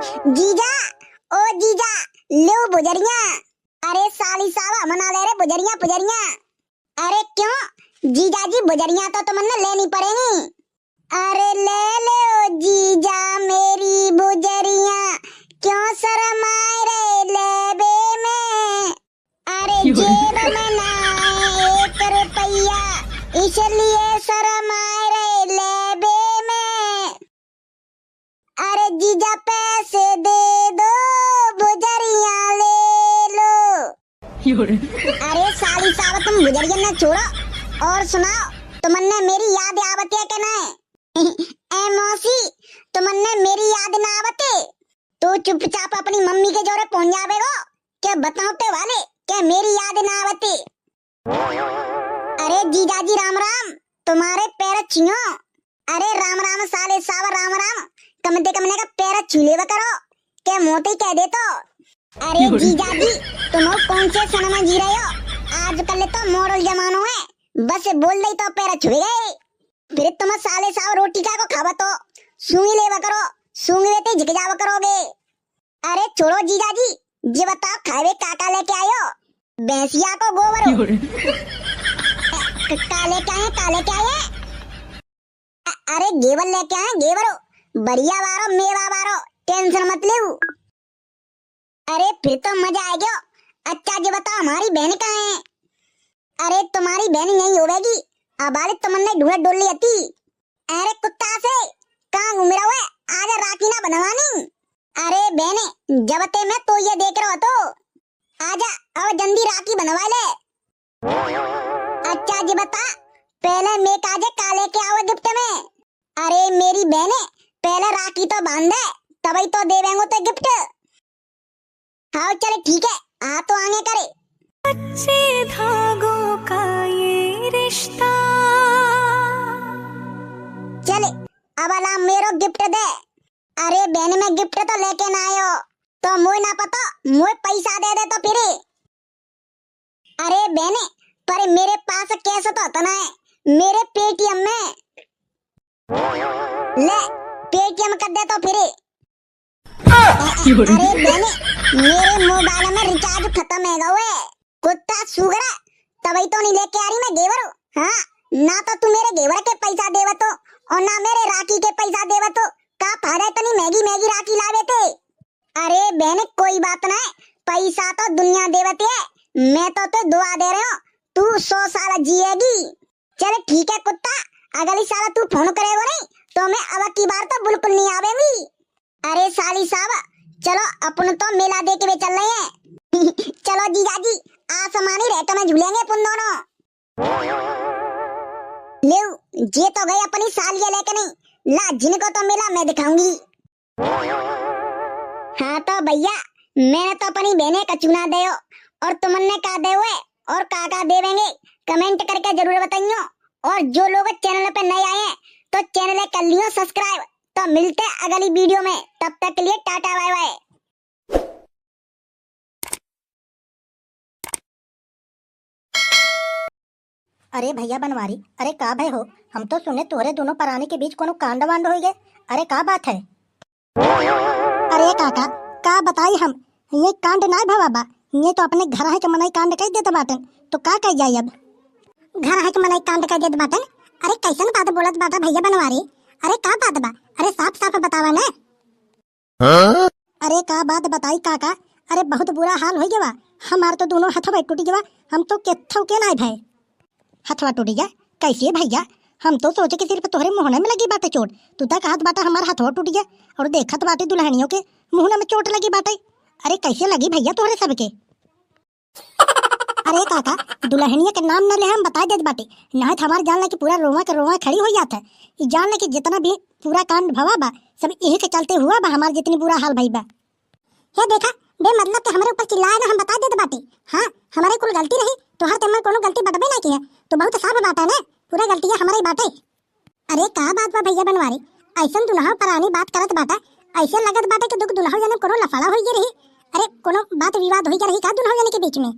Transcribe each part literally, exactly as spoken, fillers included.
जीजा, ओ जीजा, लेउ भुजरिया। अरे साली साहब, मना ले रे भुजरिया, भुजरिया। अरे क्यों जीजा जी, भुजरिया तो तुमने लेनी पड़ेगी। अरे ले लेउ जीजा मेरी भुजरिया, क्यों शर्माए रे लेबे में। अरे जेब में ना एक रुपया, इसलिए शर्माए रे लेबे में। अरे जीजा पैसे दे दो, भुजरिया ले लो। अरे साली साहब, तुम भुजरिया ना छोड़ो और सुनाओ, तुमने मेरी याद आवत है कि नहीं? ए मौसी, तुमन्ने मेरी याद ना आवते? तू चुपचाप अपनी मम्मी के जोरे पहुंच जावेगो। के बताओ ते वाले, के मेरी याद ना आवते? अरे जीजाजी राम राम, तुम्हारे पैर छुओ। अरे राम राम साले साहब, राम राम। कम ते कम ने का पैर छू लेवा करो, के मोती कह दे तो। अरे जीजाजी, तुम कौन से सनमा जी रहे हो? आजकल तो मॉडल जमानो है, बस बोल दे तो पैर छुए गए। फिर तुम साले साहब रोटी का को खावा तो सूंघ लेवा करो, सूंघ लेते झिक जावा करोगे। अरे छोड़ो जीजाजी, ये बताओ खावे का का लेके आयो? भैंसिया को गोबर हो। क-, का लेके आए, का लेके आए? अ-, अरे गेवर लेके आए, गेवर हो। बढ़िया बारो, मेवा बारो, टेंशन मत लेऊ। अरे फिर तो मजा आ गयो। अच्छा ये बताओ हमारी बहन कहाँ है? अरे तुम्हारी बहन यहीं होवेगी, अबाले तुमने ढूंढ डोल ली थी। अरे कुत्ता से, कहाँ घूम रहा है? आजा राखी ना बनवानी। अरे बहने, जब ते मैं तो ये देख रहा तो आजा, अब जल्दी राखी बनवा ले। अच्छा जी बता, पहले मैं काजे का लेके आवे गिफ्ट में? अरे मेरी बहने, पहले राखी तो बांध दे, तभी तो देवेंगो तो गिफ्ट। हाँ चले ठीक है, आ तो आगे करे। कच्चे धागों का ये रिश्ता। चले, अब अला मेरो गिफ्ट दे। अरे बहन, मैं गिफ्ट तो लेके ना आयो, तो मोए ना पतो, मोए पैसा दे दे तो फिर। अरे बहने, पर मेरे पास कैश तो इतना है, मेरे पेटीएम में। ले, पेटीएम कर दे तो फिर। अरे बहने, मेरे मोबाइल में रिचार्ज खतम है गवे। कुत्ता सुगरा, तबई तो नहीं लेके आ रही मैं गेवर। हाँ, ना तो तू मेरे गेवर के पैसा देवत हो और ना मेरे राखी के पैसा देवत हो। का फायदा इतनी महंगी महंगी राखी लावे थे? अरे बहन, कोई बात ना, पैसा तो दुनिया देवत है, मैं तो ते दुआ दे रहे हो, तू सौ साल जिएगी। चल ठीक है कुत्ता, अगली साल तू फोन करेगो नहीं तो मैं अब की बार तो बिल्कुल नहीं आवेंगी। अरे साली साहब, चलो अपन तो मेला देखे चल रहे हैं। चलो जीजाजी, आसमानी रेत में झूलेंगे अपन दोनों। लेव, जे तो गए अपनी सालिया लेके नहीं, ला जिनको तो मेला मैं दिखाऊंगी। हाँ तो भैया, मैंने तो अपनी बहने का चुना दे हो, और तुमने का दे हुए और का का देवेंगे, कमेंट करके जरूर बताइयो। और जो लोग चैनल पे नए आए हैं, तो चैनल कर लियो सब्सक्राइब। तो मिलते हैं अगली वीडियो में, तब तक के लिए टाटा बाय बाय। अरे भैया बनवारी, अरे का भय हो? हम तो सुने तोहरे दोनों परानी के बीच कोनो कांड वांड होइ गए। अरे का बात है? अरे काका, का बताई हम, ये कांड नाय भवा बा, ये तो अपने घर है के मनई कांड कई देत बाटन, तो का कई जाई अब? घर है के मनई कांड कई देत बाटन? अरे कैसन बात बोलत बाटा भैया बनवारी? अरे का बात बा? अरे साफ साफ बतावा ना। हाँ? अरे का बात बताई काका, अरे बहुत बुरा हाल होइ गवा, हमार तो दोनों हथवा टूट गवा, हम तो केथव के नाय भय। हथवा टूट गया? कैसे भैया? हम तो सोचे कि सिर्फ तोहरे मुहना में लगी बाटे चोट, तू तो कहत बाटा हमार हथवा टूट गया, और देखत बाटे दुल्हनियों के मुहना में चोट लगी बाटे। अरे कैसे लगी भैया तोहरे सबके? अरे काका, दुल्हनिया के नाम न ले हम बता देत बाटे, नाहीं त हमार जान ले कि पूरा रोवा के रोवा खड़ी हो जात है। ई जान ले कि जितना भी पूरा कांड भवा बा, सब यही के चलते हुआ बा, हमार जितनी बुरा हाल भई बा। हे देखा, बेमतलब के हमरे ऊपर चिल्लाए ना, हम बता देत बाटे। हाँ, हमारे कुल गलती रही, तोहर ते हमर कोनो गलती बटबे ना किया। तू बहुत साफ बाटा ना, पूरा गलतिया हमारे ही बाटे। अरे का बात बा भैया बनवारी, ऐसन दुल्हा परानी बात करत बाटा, ऐसे लगत बाटे कि दुख दुल्हा जने कोनो लफड़ा होई गए रही। अरे कोनो बात विवाद होई गए रही का दुल्हा जने के बीच में?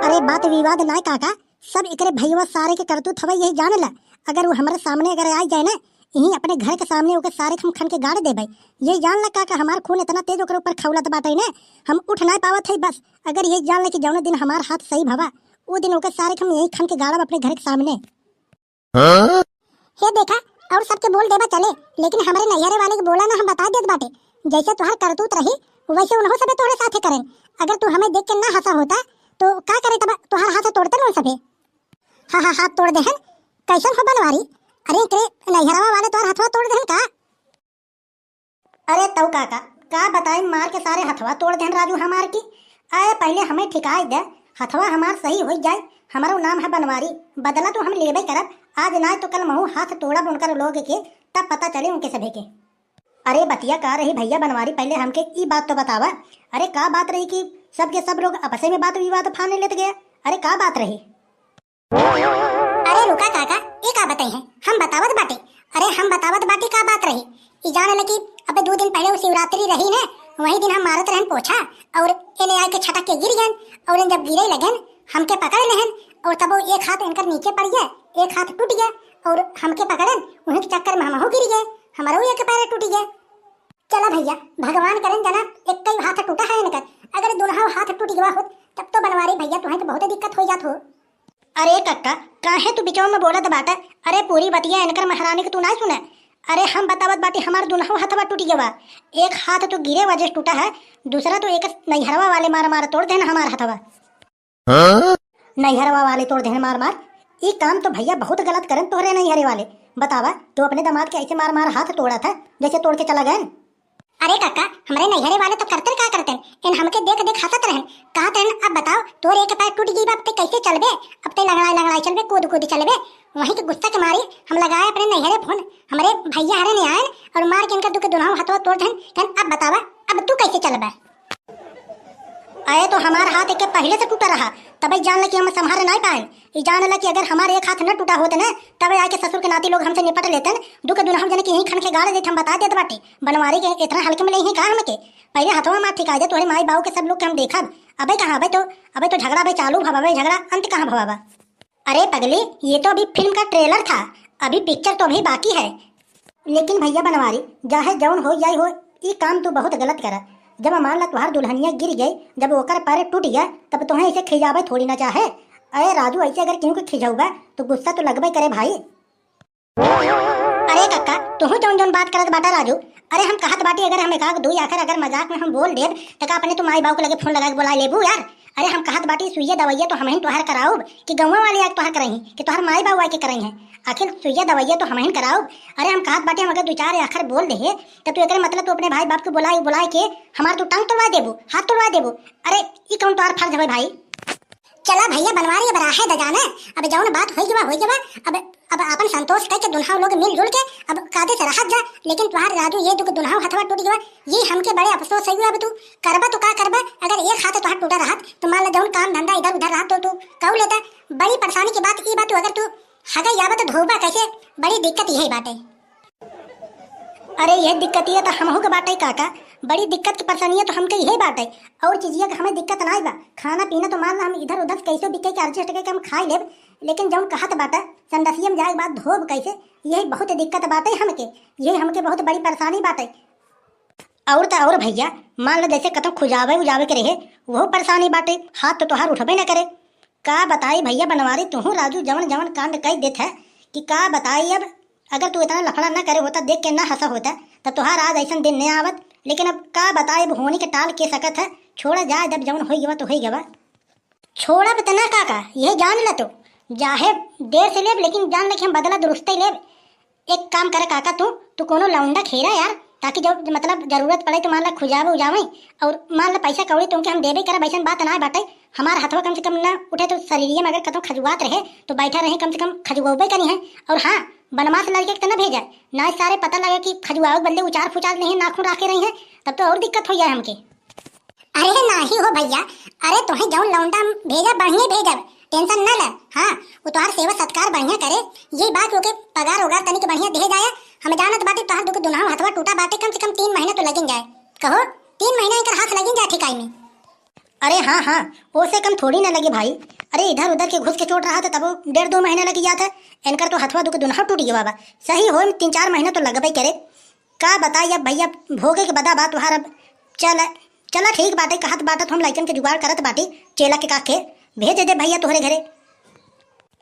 अरे बात विवाद ना काका, सब एकरे भैया सारे के करतूत हवे, यही जान ला। अगर वो हमारे सामने अगर आ जाए ना, यहीं अपने घर के सामने ओके सारे हम खन के गाड़ देबै। ये जान ल काका, हमार खून इतना तेज ओकरे ऊपर खौलत बाटे ने, हम उठ ना पावत है। बस अगर ये जान ल कि जौने दिन हमार हाथ सही भवा, वो दिन ओके सारे हम यहीं खन के गाड़ब अपने घर के सामने। हाँ? हे देखा, और सबके बोल देबा चले, लेकिन हमरे नैहरे वाले के बोला ना, हम बता देत बाटे। जैसे तोहार करतूत रही, वैसे उनहु सबे तोहरे साथे करें। अगर तू हमें देख के ना हंसा होता, तो का करे तब, तोहार हाथ तोड़ते न सभे। हा, हा, हाथ तोड़ देहन। कैसन हो बनवारी? अरे, एकरे नैहरवा वाले तोहार हथवा तोड़ देहन का? अरे तौ काका, का बताई, मार के सारे हथवा तोड़ देहन राजू हमार की। अरे पहले हमें ठिकाई दे, हथवा हमार सही होइ जाए। हमरो नाम है बनवारी, बदला तो हम लेबे करब। आज ना तो कल महू हाथ तोड़ब उनकर लोग के, तब पता चले उनके सभे के। अरे बतिया का रही भैया बनवारी, पहले हमके ई बात तो बतावा। अरे का बात रही कि सबके सब लोग आपसे में बात विवाद फाने लेत गए? अरे का बात रही? अरे रुका काका, ई का बताई है? हम बतावत बाटी। अरे हम बतावत बाटी का बात रही। ई जान ले कि अबे दो दिन पहले वो शिवरात्रि रही ने, वही दिन हम मारत रहन पोछा और एने आके छटक के गिर गए। और जब गिरे लगन, हमके पकड़ लेहन और तब वो एक हाथ इनकर नीचे पड़ गया, एक हाथ टूट गया और हमके पकड़न, वहीं के चक्कर में हमहू गिर गए, हमारो एक पैर टूट गया। चला भैया, भगवान करन जना एक ही हाथ टूटा है इनकर। अगर दोनों हाथ टूट गवा होत, तब तो बनवारी भैया तुहें तो बहुत दिक्कत हो जात हो। अरे कक्का, काहे तू बिचवा में बोलत बाटा? अरे पूरी बतिया इनकर महारानी के तू ना सुने। अरे हम बतावत बाटी, हमार दोनों हथवा टूट गवा। एक हाथ तो गिरे वजह से टूटा है, दूसरा तो एक नैहरवा वाले मार मार तोड़ देना हमार हथवा। हाँ? नैहरवा वाले तोड़ देहन मार मार। ई काम तो भैया बहुत गलत करन तोहरे नैहरे वाले। बतावा, तू अपने दामाद के ऐसे मार मार हाथ तोड़ा था, जैसे तोड़ के चला गए। अरे काका, हमरे नैहरे वाले तो करते का करते, इन हमके देख देख हंसत रहन, कहत रहन, "अब बताओ, तोर एक पैर टूट गई बा, अब ते कैसे चलबे? अब ते लंगड़ाई लंगड़ाई चलबे, कूद कूद चलबे।" वहीं के गुस्सा के मारी हम लगाए अपने नैहरे फोन, हमरे भैया हरे ने आयन और मार के इनका दुख दुनाऊ हथवा तोड़ देहन, कहन, "अब बतावा, अब तू कैसे चलबे?" अरे तो हमार हाथ एके पहले से टूटा रहा, तबे जान ले कि हम संभारे नाय पाए। ई जान ले कि अगर हमार एक हाथ न टूटा होत न, तबे आके ससुर के नाती लोग हमसे निपट लेतन। दुख दुनहम जने के यहीं खन के गाड़ देत, हम बता देत बाटी। बनवारी के इतना हल्के में लेही का हमके? पहले हथवा मार ठिका दे, तोहरे माई बाऊ के सब लोग के हम देखब। अबे कहाँ, अबे तो, अबे तो झगड़ा अबे चालू भवा, अबे झगड़ा अंत कहाँ भवा बा? अरे पगली, ये तो अभी फिल्म का ट्रेलर था, अभी पिक्चर तो अभी बाकी है। लेकिन भैया बनवारी, चाहे जौन हो जाए हो, ई काम तू बहुत गलत करा। जब मान ला तुहार दुल्हनिया गिर गई, जब ओकर पैर टूट गया, तब तोहें इसे खिजावे थोड़ी ना चाहे। अरे राजू, ऐसे अगर केहू के खिजौबा, तो गुस्सा तो लगबे करे भाई। अरे कक्का, तुहू जौन जौन बात करत बाटा राजू, अरे हम कहत बाटी, अगर हम एक आध दुई आखिर अगर मजाक में हम बोल देब, त का अपने तू माई बाऊ के लगे फोन लगा के बोला लेबू यार? अरे हम कहत बाटी, सुइया दवाइया तो हमहिन तोहार कराउब कि गौवा वाले आके तोहार करइहीं कि तोहार माई बाऊ आके करइहीं? आखिर सुइया दवाइया तो हमहिन कराउब। अरे हम कहत बाटी, हम अगर दू चार आखर बोल देहे, त तू एकरे मतलब तू अपने भाई बाप के बुलाए, बुलाए के हमार तू टांग तोड़वा देबू, हाथ तोड़वा देबू? अरे ई कौन तोहार फर्ज हवे भाई? चला भैया बनवारी, अब राहे द जाने, अब जौन बात होई गवा, होई गवा। अब, अब आपन संतोष कइके दुन्हाव लोग मिलजुल के अब कायदे से रहत जा, लेकिन तुहार राजू ये दुख दुन्हाव हथवा टूट गवा, ये हमके बड़े अफसोस है। अब तू करबा तो का करबा, अगर एक हाथ तुहार टूटा रहत तो मान ला जौन काम धंधा इधर उधर रहत तो तू कऊ लेता। बड़ी परेशानी की बात ई बात, तू अगर तू हगई आवा तो धोबा कैसे, बड़ी दिक्कत यही बाटे। अरे यह दिक्कतिया तो हमहू के बाटे काका, बड़ी दिक्कत की परेशानियां तो हमके यही बाटे। और चीजिया के हमें दिक्कत ना बा, खाना पीना तो मान ला हम इधर उधर से कैसे बिके के एडजस्ट करके हम खाई लेब, लेकिन जौन कहत बाटा संडसिया में जाए के बाद धोब कैसे, यही बहुत दिक्कत बाटे हमके, यही हमके बहुत बड़ी परेशानी बाटे। और त और भैया, मान ला जैसे कतौ खुजावे उजावे के रहे, वहू परेशानी बाटे, हाथ तो तोहार उठबे न करे। का बताई भैया बनवारी, तुहू राजू जवन जवन कांड कई देत है कि का बताई। अब अगर तू इतना लफड़ा न करे होता, देख के न हंसा होता, तब तोहार आज ऐसन दिन न आवत। लेकिन अब का बताई, अब होनी के टाल के सकत है, छोड़ा जाए, जब जवन होई गवा तो होई गवा। छोड़ब त ना काका, यह जान ल तू, चाहे देर से लेब, लेकिन जान ल कि हम बदला दुरुस्ते लेब। एक काम कर काका, तू, तू कोनो लौंडा खेरा यार, ताकि जब मतलब जरूरत पड़े तो मान ला खुजावे उजावे। और मान ला पैसा कौड़ी तुमके हम देबे करब, ऐसन बात ना बाटे। हमार हथवा कम से कम ना उठे तो शरीरिया में अगर कतौ खजुआत रहे तो बैठा रहे, कम से कम खजुआबे करी है। और हाँ, बनवास लड़के के त ना भेजा, ना सारे पता लगे कि खजुआवे के बदले उचार फुचार नहीं नाखून राखे रही है, तब तो और दिक्कत हो जाए हमके। अरे नाही हो भैया, अरे तोहे जौन लौंडा हम भेजब, बढ़िया भेजब, टेंशन न ले। हाँ, वो तोहार सेवा सत्कार बढ़िया करे, ये बात ओके पगार ओगार तनिक बढ़िया दे जाए। हम जानत बाटे तोहार दुख दुनाव हथवा टूटा बाटे, कम से कम तीन महीना तो लगिन जाए। कहो, तीन महीना एकर हाथ लगिन जाए ठिकाई में। अरे हाँ हाँ, ओसे कम थोड़ी ना लगे भाई, अरे, इधर उधर के घुस के चोट रहा था, तब वो डेढ़ दो महीना लग जाता है। इनकर तो हथवा दुख दुनहा टूट गया बा। सही होए में तीन चार महीना तो लगबे करे। का बताई अब भैया, भोगे के बदा बात तुहार। अब चल, चला ठीक बाटे, कहत बाटे तो हम लइकन के जुगाड़ करत बाटी, चेला के काके भेज दे भैया तोहरे घरे।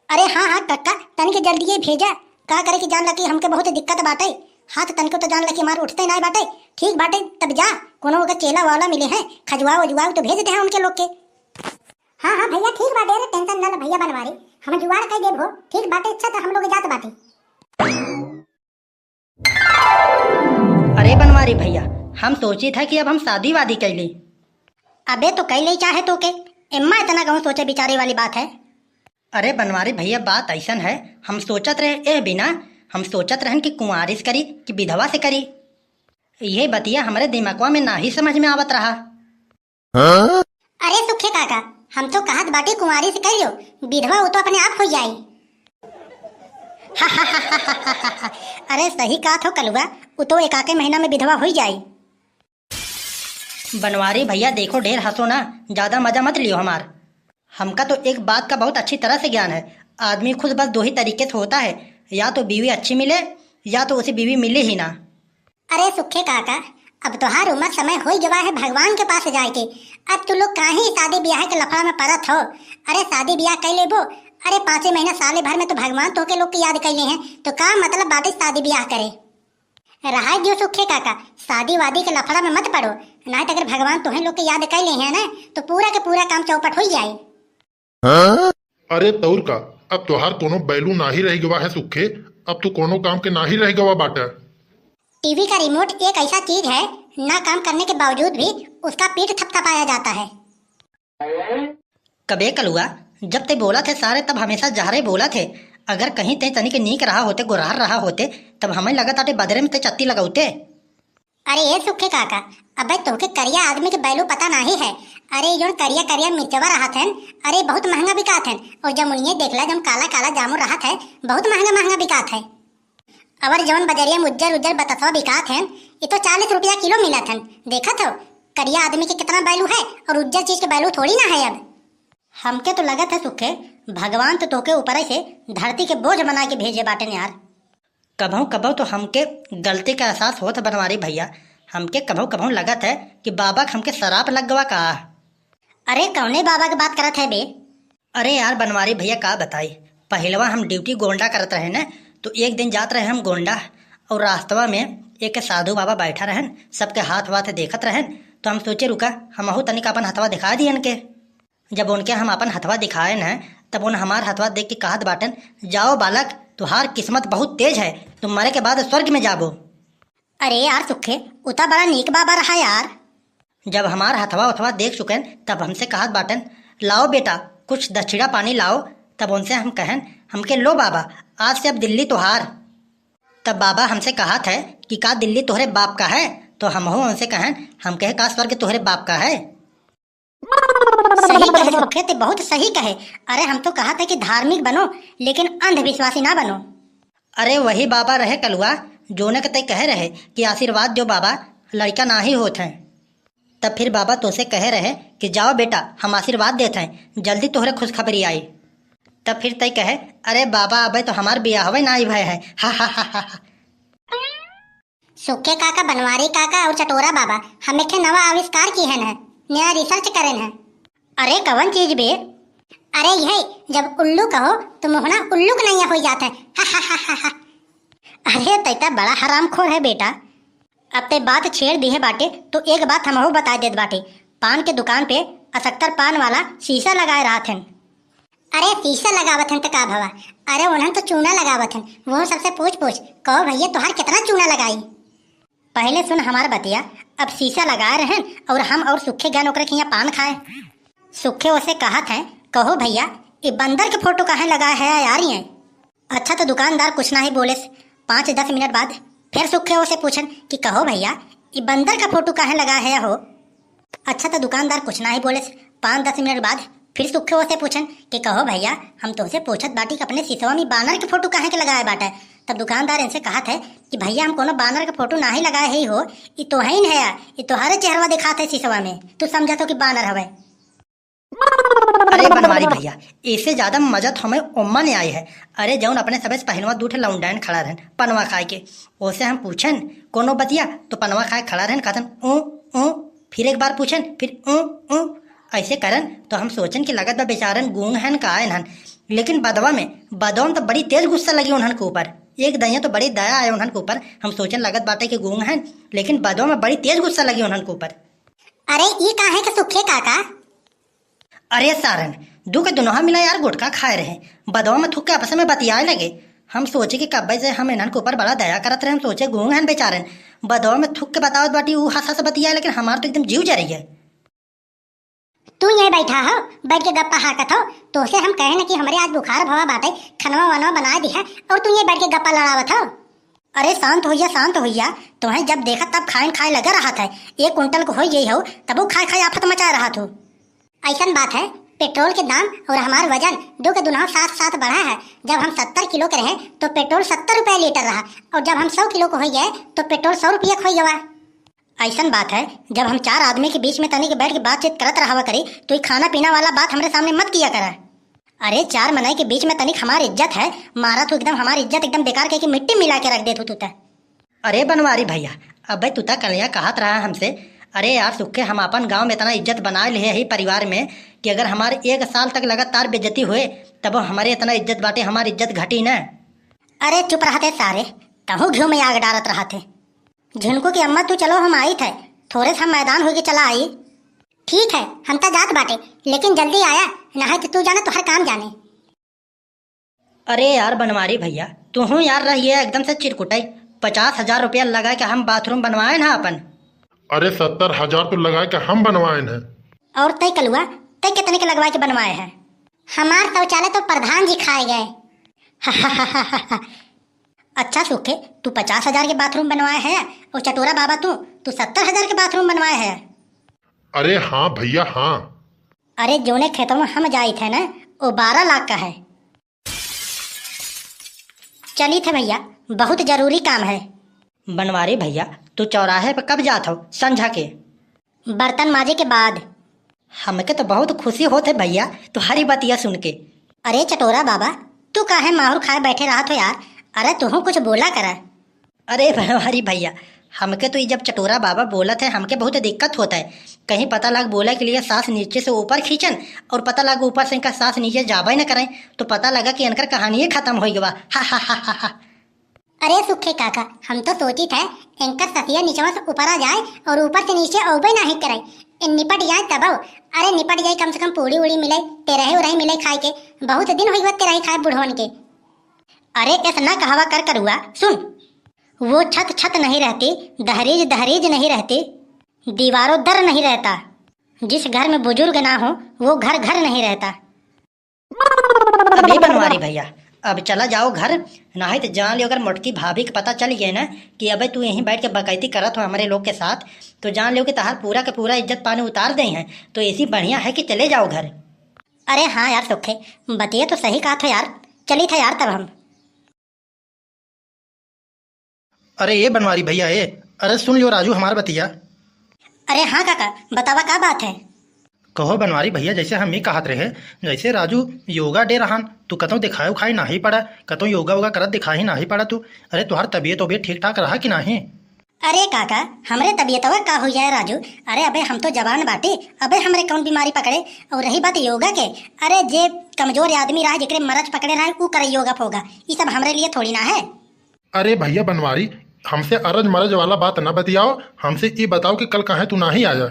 अरे हाँ हाँ कक्का, तनिक जल्दिए भेजा। का करे कि जान ला कि हमके बहुत दिक्कत बाटे। हाथ तनिको तो जान ला कि हमार उठते नाय बाटे। ठीक बाटे, तब जा, कोनो ओकर चेला वाला मिले हैं, खजुआ वजुआ तो भेज दे हैं उनके लोग के। हाँ हाँ भैया, ठीक बाटे रे, tension ना ले भैया बनवारी, हम जुगाड़ कर देब हो। ठीक बाटे, अच्छा तो हम लोग जात बाटे। अरे बनवारी भैया, हम सोची था कि अब हम शादी वादी कैली। अबे तो कैले चाहे तो के, एम्मा इतना कहूँ सोचे बिचारे वाली बात है। अरे बनवारी भैया, बात ऐसन है, हम सोचत रहे एह बिना, हम सोचत रहन कि कुंवारी से करी कि विधवा से करी। ये बतिया हमरे दिमागवा में ना ही समझ में आवत रहा। अरे सुखे काका, हम तो कहत बाटी कुंवारी से कर लियो, विधवा वो तो अपने आप हो जाई। अरे सही कहत हो कलुआ, वो तो एकाके महीना में विधवा हो जाई। बनवारी भैया देखो, ढेर हंसो ना, ज्यादा मजा मत लियो हमार। हमका तो एक बात का बहुत अच्छी तरह से ज्ञान है, आदमी खुश बस दो ही तरीके से होता है, या तो बीवी अच्छी मिले, या तो उसे बीवी मिले ही ना। अरे सुखे काका, अब तोहार उम्र समय हो गवा है भगवान के पास जाए के। अब तू लोग काहे शादी ब्याह के लफड़ा में पड़त हो? अरे शादी ब्याह कर लेबो। अरे पाँचे महीना साले भर में तो भगवान तोहके लोग के याद कर ले हैं, तो का मतलब बाटे शादी ब्याह करे? रहा दियो सुखे काका, शादी वादी के लफड़ा में मत पड़ो, नहीं तो अगर भगवान तोहे लोग के याद कर ले हैं ना, तो पूरा के पूरा काम चौपट हो जाए। अरे तौर का, अब तोहार कोनो बैलू नाही रह गवा है सुखे, अब तू कोनो काम के नाही रह गवा बाटा। टीवी का रिमोट एक ऐसा चीज है, ना काम करने के बावजूद भी उसका पीठ थपथपाया जाता है। कबे कलुआ, जब ते बोला थे सारे तब हमेशा जहरे बोला थे। अगर कहीं ते तनिक नीक रहा होते, गोरहर रहा होते, तब हमें लगत आटे बदरे में ते चत्ती लगौते। अरे ए सुखे काका, अबे तोहके करिया आदमी के बैलू पता नाही है। अरे जौन करिया करिया मिर्चवा रहत हन, अरे बहुत महंगा बिकात हन। और जमुनिये देखला जौन काला काला जामुन रहत है, बहुत महंगा महंगा बिकात है। और जौन बजरिया में उज्जर उज्जर बतसवा बिकात हन, ये तो चालीस रुपया किलो मिलत हन। देखत हो करिया आदमी के कितना बैलू है और उज्जर चीज के बैलू थोड़ी ना है अब। हमके तो लगत है सुखे, भगवान तो तोहके ऊपर से धरती के बोझ बना के भेजे बाटेन यार। कभौ कभौ तो हमके गलती का एहसास होत है बनवारी भैया, हमके कभौ कभौ लगत है कि बाबा के हमके सराप लग गवा का। अरे कौने बाबा के बात करत है बे? अरे यार बनवारी भैया का बताई, पहिलवा हम ड्यूटी गोंडा करत रहे न, तो एक दिन जात रहे हम गोंडा और रास्तवा में एक साधु बाबा बैठा रहन, सबके हाथ वाथ देखत रहन, तो हम सोचे रुका हमहू तनिक अपन हथवा दिखा दियन के। जब उनके हम अपन हथवा दिखाए न, तब उन हमार हथवा देख के कहत बाटन, "जाओ बालक, तुहार किस्मत बहुत तेज है, तुम मरे के बाद स्वर्ग में जाबो।" अरे यार सुखे, उ त बड़ा नीक बाबा रहा यार। जब हमार हथवा उथवा देख चुकन, तब हमसे कहत बाटन, "लाओ बेटा, कुछ दक्षिणा पानी लाओ।" तब उनसे हम कहन, "हमके लो बाबा, आज से अब दिल्ली तुहार।" तब बाबा हमसे कहत है कि "का दिल्ली तोहरे बाप का है?" तो हमहू उनसे कहन, हम कहे, "का स्वर्ग तोहरे बाप का है?" सही कहे सुखे, ते बहुत सही कहे। अरे हम तो कहत है कि धार्मिक बनो, लेकिन अंधविश्वासी ना बनो। अरे वही बाबा रहे कलुआ, जोने के ते कहे रहे कि "आशीर्वाद दो बाबा, लड़का नाही होत हैं।" तब फिर बाबा तोसे कहे रहे कि "जाओ बेटा, हम आशीर्वाद देत हैं, जल्दी तोहरे खुशखबरी आई।" तब फिर ते कहे, "अरे बाबा, अबे तो हमार बियाहवे नाही भय है।" सुखे काका, बनवारी काका और चटोरा बाबा, हम एक ठे नवा आविष्कार किहन है, नया research करेन है। अरे कवन चीज बे? अरे यही, जब उल्लू कहो तो मोहना उल्लू के नैया हो जात है। अरे तै त बड़ा हरामखोर है बेटा। अब ते बात छेड़ दिहे बाटे तो एक बात हमहू बता देत बाटे, पान के दुकान पे असकतर पान वाला शीशा लगाए रहत हन। अरे शीशा लगावत हन त का भवा? अरे उन्हन तो चूना लगावत हन, वो सबसे पूछ पूछ, कहो भैया तोहार कितना चूना लगाई? पहले सुन हमार बतिया, अब शीशा लगाए रहन और हम और सुखे गन ओकरे के यहाँ पान खाए। सुखे ओसे कहत हैं, "कहो भैया, ई बंदर के फोटो काहे लगाए है यार ये?" अच्छा तो दुकानदार कुछ नाही बोलेस। पाँच दस मिनट बाद फिर सुखे ओसे पूछन कि "कहो भैया, ई बंदर का फोटो काहे लगाए है हो?" अच्छा तो दुकानदार कुछ नाही बोलेस। पाँच दस मिनट बाद फिर सुखे ओसे पूछन कि "कहो भैया, हम तोहसे पूछत बाटी कि अपने सिसवा में बानर के फोटो काहे के लगाए बाटे?" तब दुकानदार इनसे कहत है कि "भैया, हम कोनो बानर के फोटो नाही लगाए है हो, ई तोहइन है, ई तोहरे चेहरवा दिखात है सिसवा में, तू समझत हो कि बानर हवे।" अरे बनवारी भइया, एसे ज्यादा मजा तो हमें ओम्मा ने आई है। अरे जउन अपने सबे से पहिलवा दू ठे लौंडाइन खड़ा रहन पनवा खाए के, ओसे हम पूछन कोनो बतिया, तो पनवा खाए खड़ा रहन, कहतन ऊँ ऊँ। फिर एक बार पूछन, फिर ऊँ ऊँ। ऐसे करन तो हम सोचन कि लगत बा बेचारन गूंग हन का आयन हन। लेकिन बदवा में, बदवा में तो बड़ी तेज गुस्सा लगी उन्हन के ऊपर। एक दइया तो बड़ी दया आए उन्हन के ऊपर। हम सोचन लगत बाटे कि गूंग हन, लेकिन बदवा में बड़ी तेज गुस्सा लगी उन्हन के ऊपर। अरे ई काहे के सुखे काका? अरे सारन, दू के दुनोहा मिला यार गुटखा खाए रहे, बदवा में थूक के आपस में बतियाए लगे। हम सोचे कि कब्बे से हम इन्हन के ऊपर बड़ा दया करत रहे, हम सोचे गूंग हन बेचारन, बदवा में थूक के बतावत बाटी ऊ हंस हंस बतियाए, लेकिन हमार तो एकदम जीव जरी है। तू ये बैठा हो, बैठ के गप्पा हाकत हो, तोसे हम कहे न कि हमरे आज बुखार भवा बाटे, खनवा वनवा बना दिहा, और तू ये बैठ के गप्पा लड़ावत हो। अरे शांत होइया, शांत होइया, तोहें जब देखा तब खाइन खाए लगा रहत है। एक कुंटल को होई गई हो, तबो खाए खाए आफत मचाए रहत हो। ऐसन बात है, पेट्रोल के दाम और हमार वजन दो के दुनों साथ साथ बढ़ा है। जब हम सत्तर किलो के रहे तो पेट्रोल सत्तर रुपया लीटर रहा, और जब हम सौ किलो को हो गए तो पेट्रोल सौ रुपया के हो गवा। ऐसन बात है, जब हम चार आदमी के बीच में तनिक बैठ के बातचीत करत रहावा करी, तो ई खाना पीना वाला बात हमरे सामने मत किया करा। अरे चार मनई के बीच में तनिक हमार इज्जत है, मारा तू एकदम हमार इज्जत एकदम बेकार करके मिट्टी मिला के रख देत हो तू त। अरे बनवारी भइया, अबे तू त कलिया कहत रहा हमसे, अरे यार सुखे हम अपन गांव में इतना इज्जत बनाए लिहे ही परिवार में कि अगर हमारे एक साल तक लगातार बेइज्जती हुए, तब हमारे इतना इज्जत बाटे, हमार इज्जत घटी न। अरे चुप रहते सारे, तहूँ घियो में आग डारत रहते। झुनको की अम्मा, तू चलो, हम आइत है, थोरे सा मैदान होके चला आई। ठीक है, हम त जात बाटे, लेकिन जल्दी आया, नाहीं तो तू जाने तोहर काम जाने। अरे यार बनवारी भइया, तू हूँ यार रहिए एकदम से चिरकुटाई। पचास हजार रुपया लगा के हम बाथरूम बनवाए ना अपन। अरे सत्तर हजार तो लगा के हम बनवाए हैं। और तय कलुआ, तय कितने के लगवाए के बनवाए है? हमार शौचालय तो प्रधान जी खाए गए। अच्छा सुखे, तू पचास हजार के बाथरूम बनवाए है और चटोरा बाबा तू, तू सत्तर हजार के बाथरूम बनवाए है। अरे हाँ भइया हाँ। अरे जोने खेतवा हम जाइत है ना, वो बारह लाख का है। चलित है भइया, बहुत जरूरी काम है। बनवारी भइया, तू चौराहे पर कब जात हो संझा के? बर्तन माजे के बाद। हमके तो बहुत खुशी होत है भइया, तुहारी बतिया सुन के। अरे चटोरा बाबा, तू काहे माहुर खाए बैठे रहत हो यार? अरे तुहूँ कुछ बोला करा। अरे बनवारी भइया, हमके तो ई जब चटोरा बाबा बोलत है, हमके बहुत दिक्कत होत है। कहीं पता लाग बोले के लिए साँस नीचे से ऊपर खींचन और पता लाग ऊपर से इनका साँस नीचे जाबे न करें, तो पता लगा कि इनकर कहानिये खत्म होइ गवा। हा, हा, हा, हा, हा। अरे सुखे काका, हम तो सोचित है इनकर ससिया निचवा से ऊपरा जाए और ऊपर से नीचे औबे नाहीं करे, इ निपट जाए तबो। अरे निपट जाए, कम से कम पूड़ी उड़ी मिले, तेरहे उरहे मिले खाए के। बहुत दिन होइ गवा तेरहे खाए बुढ़वन के। अरे ऐस ना कहवा कर करुआ, सुन। वो छत छत नहीं रहती, दहलीज दहलीज नहीं रहती, दीवारों दर नहीं रहता। जिस घर में बुजुर्ग ना हो, वो घर घर नहीं रहता। अबे बनवारी भइया, अब चला जाओ घर, नाहीं तो जान लियो अगर मोटकी भाभी के पता चल गए ना कि अबे तू यहीं बैठ के बकैती करत हो हमरे लोग के साथ, तो जान लियो कि तहार पूरा के पूरा इज्जत पानी उतार दे हैं। तो ऐसी बढ़िया है कि चले जाओ घर। अरे हाँ यार सुखे, बतिया तो सही कहत हो यार, चलित है यार तब हम। अरे ए बनवारी भइया ए, अरे सुन लियो राजू हमार बतिया। अरे हाँ काका, बतावा का बात है? कहो बनवारी भइया, जैसे हम ई कहत रहे, जैसे राजू योगा डे रहन, तू कतौ दिखाए उखाए नाहीं पड़ा, कतौ योगा वोगा करत दिखाई नाहीं पड़ा तू। अरे तुहार तबियत वबियत ठीक ठाक रहा कि नाहीं? अरे काका, हमरे तबियतवा का हो जाए राजू? अरे अबे हम तो जवान बाटी, अबे हमरे कौन बीमारी पकड़े? और रही बात योगा के, अरे जे कमजोर आदमी रहा, जेकरे मरज पकड़े रहा, ऊ करे योगा फोगा, ई सब हमरे लिए थोड़ी ना है। अरे भइया बनवारी, हमसे अरज मरज वाला बात न बतियाओ, हमसे ई बताओ कि कल काहे तू नाहीं आया?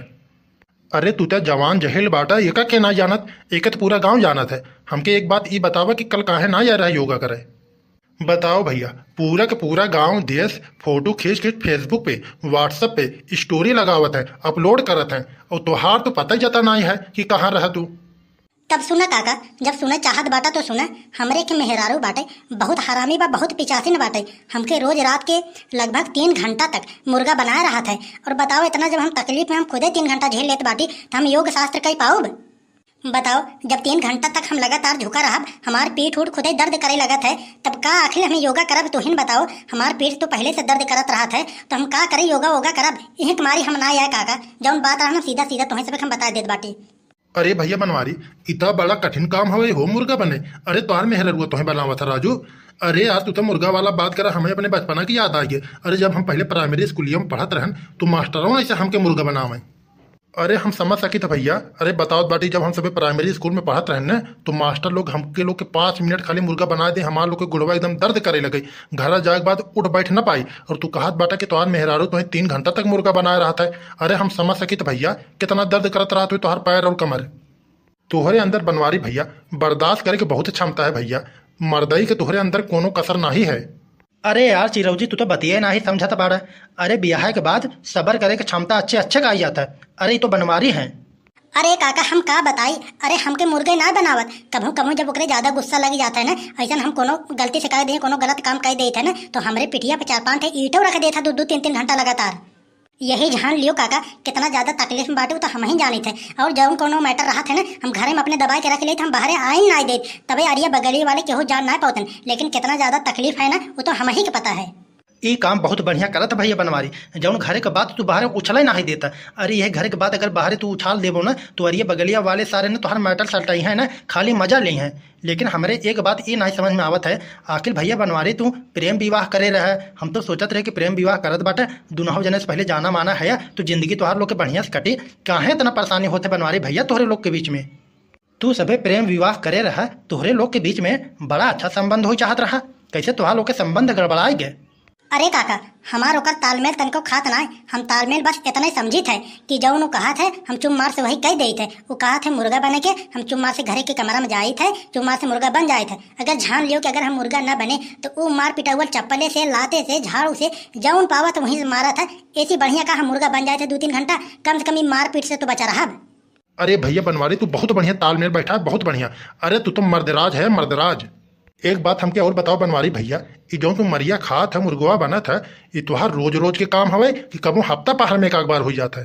अरे तू त जवान जहिल बाटा, एका के ना जानत, एके त पूरा गांव जानत है। हमके एक बात ई बतावा कि कल काहे ना आया रहा योगा करे? बताओ भइया, पूरा के पूरा गांव देश फोटो खींच खींच Facebook पे, WhatsApp पे story लगावत है, upload करत है, और तोहार तो पता ही जता नाहीं है कि कहाँ रह तू। तब सुना काका, जब सुने चाहत बाटा तो सुना, हमरे के मेहरारू बाटे, बहुत हरामी बा, बहुत पिचासिन बाटे। हमके रोज रात के लगभग तीन घंटा तक मुर्गा बनाए रहत है। और बताओ, इतना जब हम तकलीफ में हम खुदे तीन घंटा झेल लेत बाटी, तो हम योग शास्त्र कई पाउब? बताओ, जब तीन घंटा तक हम लगातार झुका रहब, हमार पीठ उठ खुदे दर्द करे लगत है, तब का आखिर हम योगा करब? तुहिन बताओ, हमार पीठ तो पहले से दर्द करत रहत है, तो हम का करे, योगा वोगा करब? इही के मारी हम ना आए काका, जौन बात रहन सीधा सीधा तुहें सबके हम बता देत बाटी। अरे भइया बनवारी, इतना बड़ा कठिन काम हवे हो मुर्गा बने। अरे तोहार मेहररुआ तोहे बनावत है राजू। अरे यार, तू तो मुर्गा वाला बात करा, हमें अपने बचपना की याद आ गई। अरे जब हम पहले प्राइमरी स्कूलिया में पढ़त रहन, तो मास्टरों ऐसे हमके मुर्गा बनावे। अरे हम समझ सकित है भइया। अरे बतावत बाटी, जब हम सभी प्राइमरी स्कूल में पढ़त रहन न, तो मास्टर लोग हमके लोग के पाँच मिनट खाली मुर्गा बना दे, हमार लोग के गुड़वा एकदम दर्द करे लगे। घरा जाए के बाद उठ बैठ न पाई। और तू कहत बाटा कि तोहार मेहरारू तोहे तीन घंटा तक मुर्गा बनाए रहत है। अरे हम समझ सकित है भइया, कितना दर्द करत रहत हुई तोहार पैर और कमर। तोहरे अंदर बनवारी भइया, बर्दाश्त करे के बहुत क्षमता है भइया। मर्दई के तोहरे अंदर कोनो कसर नाही है। अरे यार चिरौजी, तू तो बतिये नाही समझत बाड़ा। अरे बियाह के बाद सबर करे के क्षमता अच्छे अच्छे का आई जाता है। अरे ई तो बनवारी है। अरे काका, हम का बताई, अरे हमके मुर्गे ना बनावत। कभू कभू जब ओकरे ज्यादा गुस्सा लग जाता है ना, ऐसन हम कोनो गलती से कह दे, कोनो गलत काम कह देत है ना, तो हमरे पिठिया पे चार पांच ठे ईंटो रख देत है दो दो तीन तीन घंटा लगातार। यही जान लियो काका, कितना ज्यादा तकलीफ में बाटे, वो तो हम ही जानित है। और जौन कोनो मैटर रहत है ना, हम घरे में अपने दबाई के रख लेत, हम बाहरे आइन ना देत, तबे अरिया बगलिया वाले केहू जान ना पावतन। लेकिन कितना ज्यादा तकलीफ है ना, वो तो हम ही के पता है। ई काम बहुत बढ़िया करत भइया बनवारी, जौन घरे के बात तू बाहरे उछले नाही देता। अरे यह घरे के बात अगर बाहरे तू उछाल देबो ना, तो अरिया बगलिया वाले सारे ने तोहर मैटर सलटाई है ना, खाली मजा ले हैं। लेकिन हमरे एक बात ई नाही समझ में आवत है, आखिर भइया बनवारी तू प्रेम विवाह करे रहे, हम तो सोचत रहे कि प्रेम विवाह करत बाटे, दुनहु जने से पहले जाना माना है, तो जिंदगी तोहार लोग के बढ़िया से कटी। काहे इतना परेशानी होत है बनवारी भइया तोहरे लोग के बीच में? तू सभे प्रेम विवाह करे रहा, तोहरे लोग के बीच में बड़ा अच्छा संबंध हो चाहत रहा, कैसे तोहार लोग के संबंध गड़बड़ाए गए? अरे काका, हमार ओकर तालमेल तनको खात नाय। हम तालमेल बस इतना ही समझित है कि जौन उ कहत है, हम चुम मार से वही कह देत है। उ कहत है मुर्गा बने के, हम चुम मार से घरे के कमरा में जाइत है, चुम मार से मुर्गा बन जाइत है। अगर जान लियो कि अगर हम मुर्गा न बने, तो उ मार पिटौवल चप्पले से, लाते से, झाड़ू से, जौन पावत वहीं से मारत है। ऐसी बढ़िया का हम मुर्गा बन जाइत है दो तीन घंटा, कम से कम ई मारपीट से तो बचा रहब। अरे भइया बनवारी, तू बहुत बढ़िया तालमेल बैठा है, बहुत बढ़िया। अरे तू तो मर्दराज है, मर्दराज। एक बात हमके और बताओ बनवारी भइया, ई जौन तू मरिया खात है, मुर्गवा बनत है, ई तोहार रोज रोज के काम हवे कि कबो हफ्ता पहर में एक आध बार हुई जात है?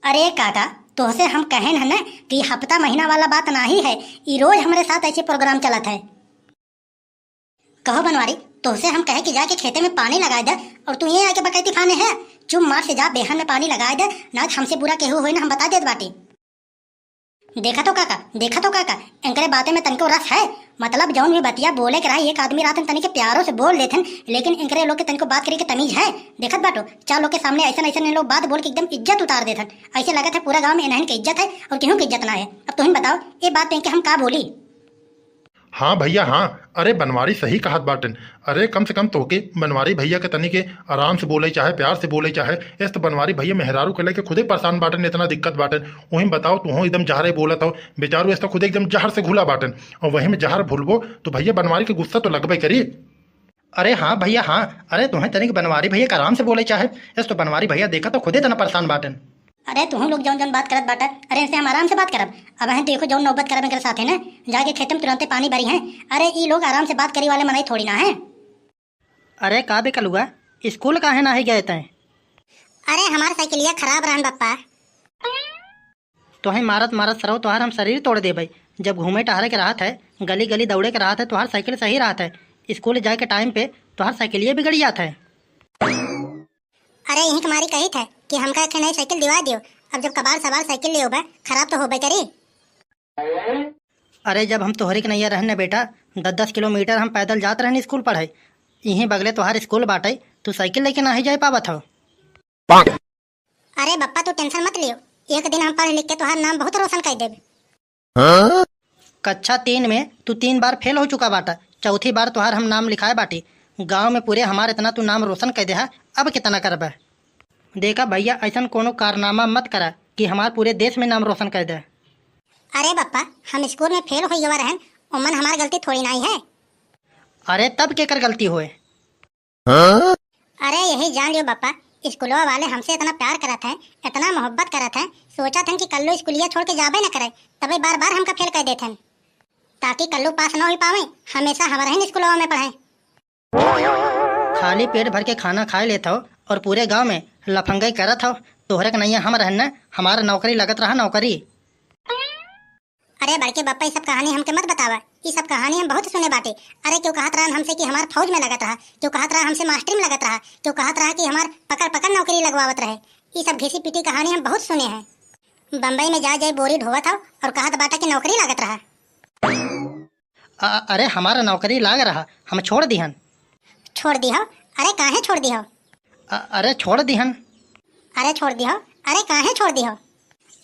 अरे काका, तोहसे हम कहेन है ना कि हफ्ता महीना वाला बात नाही है, ई रोज हमरे साथ ऐसे प्रोग्राम चलत है। कहो बनवारी, तोहसे हम कहे कि जाके खेते में पानी लगाए दे और तू ये आके बकैती फाने है। चुप मार से जा बेहन में पानी लगाए दे, ना तो हमसे बुरा केहू होई ना, हम बता देत बाटी। देखा तो काका, देखा तो काका, इनकरे बातें में तनिको रस है। मतलब जौन भी बतिया बोले के रहा, एक आदमी रहतन तनिके प्यारो से बोल लेथन, लेकिन इनकरे लोग के तनिको बात करे के तमीज है। देखत बाटो, चार लोग के सामने ऐसन ऐसन लोग बात बोल के एकदम इज्जत उतार देथन। ऐसे लगत है पूरा गांव में इन्हन के इज्जत है और केहू के इज्जत ना है। अब तुहिन बताओ, ये बात पे इनके हम का बोली? हाँ भइया हाँ, अरे बनवारी सही कहत बाटन। अरे कम से कम तोहके बनवारी भइया के तनी के आराम से बोले चाहे प्यार से बोले चाहे, इस तो बनवारी भइया मेहरारू के लेके खुदे परेशान बाटन, इतना दिक्कत बाटन। वहीं बताओ तुहो एकदम जहरे बोलत हो, बेचारू इस तो खुदे एकदम जहर से घुला बाटन। और वहीं में जहर भूलबो तो भइया बनवारी के गुस्सा तो लगबे करी। अरे हाँ भइया हाँ, अरे तुहें तनिक बनवारी भइया के आराम से बोले चाहे, इस तो बनवारी भइया देखा तो खुदे इतना परेशान बाटन। अरे तुहूँ लोग जौन जौन बात करत बाटा, अरे इनसे हम आराम से बात करब। अब हैं देखो जौन नौबत करब एकरे साथे ना, जाके खेते में तुरंते पानी भरी हैं। अरे ई लोग आराम से बात करी वाले मनई थोड़ी ना है। अरे का बे कलुआ, स्कूल काहे नाही गए तैं? अरे हमार साइकिलिया खराब रहन बप्पा। तोहे मारत मारत सरौ तोहार हम शरीर तोड़ देबै। जब घूमे टहरे के रहत है, गली गली दौड़े के रहत है, तोहार साइकिल सही रहत है। स्कूल जाए के टाइम पे तोहार साइकिलिए बिगड़ जात है। अरे यहीं के मारी कहित है कि हमका एक नई साइकिल दिवा दियो। अब जब कबाड़ सबाड़ साइकिल ले होबे, खराब तो होबे करी। अरे जब हम तोहरे के नैया रहन न बेटा, दस दस किलोमीटर हम पैदल जात रहन स्कूल पढ़े। यहीं बगले तोहार स्कूल बाटे, तू साइकिल लेके नाही जाए पावत हो। अरे बप्पा तू टेंशन मत लियो, एक दिन हम पढ़ लिख के तोहार नाम बहुत रोशन कर देब। कक्षा तीन में तू तीन बार फेल हो चुका बाटा, चौथी बार तोहार हम नाम लिखाए बाटी। गांव में पूरे हमार इतना तू नाम रोशन कर देहा, अब कितना करबे? देखा भैया, ऐसन कोनो कारनामा मत करा कि हमार पूरे देश में नाम रोशन कर दे। अरे बप्पा, हम स्कूल में फेल हो गवा रहन, ओमन हमार गलती थोड़ी नाई है। अरे तब केकर गलती होए? अरे यही जान लियो बप्पा, स्कूलवा वाले हमसे इतना प्यार करत हैं, इतना मोहब्बत करत हैं, सोचत हैं कि कल्लू स्कूलिया छोड़ के जाबे न करे, तबे बार बार हमका फेल कर देत हैं, ताकि कल्लू पास न हो पावे, हमेशा हमारे ही स्कूलवा में पढ़े। खाली पेट भर के खाना खाए लेत हो और पूरे गांव में लफंगई करत हो। तोहरे के नैया हम रहन न, हमार नौकरी लगत रहा नौकरी। अरे बड़के बप्पा, ई सब कहानी हमके मत बतावा, ई सब कहानी हम बहुत सुने बाटे। अरे क्यों कहत रहन हमसे कि हमार फौज में लगत रहा, क्यों कहत रहा हमसे मास्टरी में लगत रहा, क्यों कहत रहा कि हमार पकड़ पकड़ नौकरी लगवावत रहे। ई सब घिसी पिटी कहानी हम बहुत सुने हैं। बम्बई में जाए जाए बोरी ढोवत हौ और कहत बाटा कि नौकरी लागत रहा। अ-, अरे, हमारा नौकरी लाग रहा, हम छोड़ दिहन। छोड़ दिहौ? अरे, काहे छोड़ दिहौ? अ-, अरे, छोड़ दिहन। अरे, छोड़ दिहौ? अरे, काहे छोड़ दिहौ?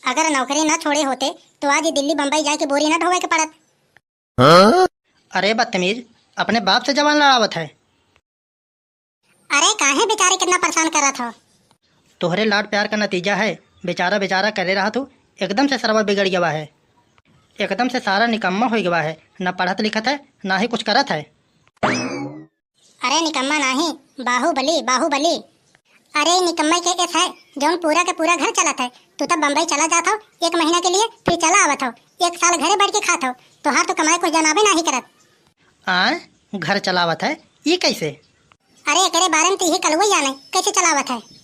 अगर नौकरी न छोड़े होते, तो आज ई दिल्ली बम्बई जाए के बोरी न ढोवे के पड़त। अरे बदतमीज, अपने बाप से जबान लड़ावत है। अरे, काहे बेचारे कितना परेशान करत हो? तोहरे लाड प्यार का नतीजा है, बेचारा बेचारा करे रहा तू, एकदम से सरवा बिगड़ गवा है, एकदम से सारा निकम्मा हो गवा है, ना पढ़त लिखत है, ना ही कुछ करत है। अरे निकम्मा नाही, बाहुबली, बाहुबली। अरे निकम्मा के एस है, जौन पूरा के पूरा घर चलत है। तू तब बम्बई चला जात हो एक महीना के लिए, फिर चला आवत हो, एक साल घरे बैठ के खात हो, तोहार तो कमाए कुछ जनाबे नाही करत। आय, घर चलावत है, ई कैसे? अरे, एकरे बारे में तो यही कलुआ जाने, कैसे चलावत है।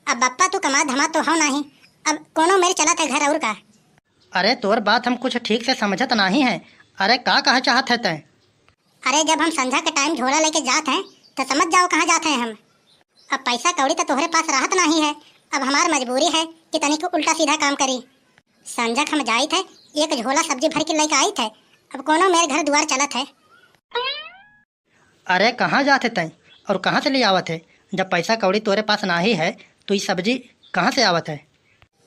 अब बप्पा, तू कमा धमा तो हो नाही, अब कोनो मेर चलत है घर और का। अरे, तोर बात हम कुछ ठीक से समझत नाही है। अरे, का कहा चाहत है तैं? अरे, जब हम संझा के टाइम झोला लेके जात हैं, तो समझ जाओ कहाँ जात हैं हम। अब पैसा कौड़ी तो तोहरे पास रहत नाही है, अब हमार मजबूरी है कि तनिक उल्टा सीधा काम करी। संझक हम जाइत है, एक झोला सब्जी भर के लेके आइत है, अब कोनो मेर घर दुआर चलत है। अरे, कहाँ जात है तैं और कहाँ से ले आवत है? जब पैसा कौड़ी तोरे पास नाही है, तो ई सब्जी कहाँ से आवत है?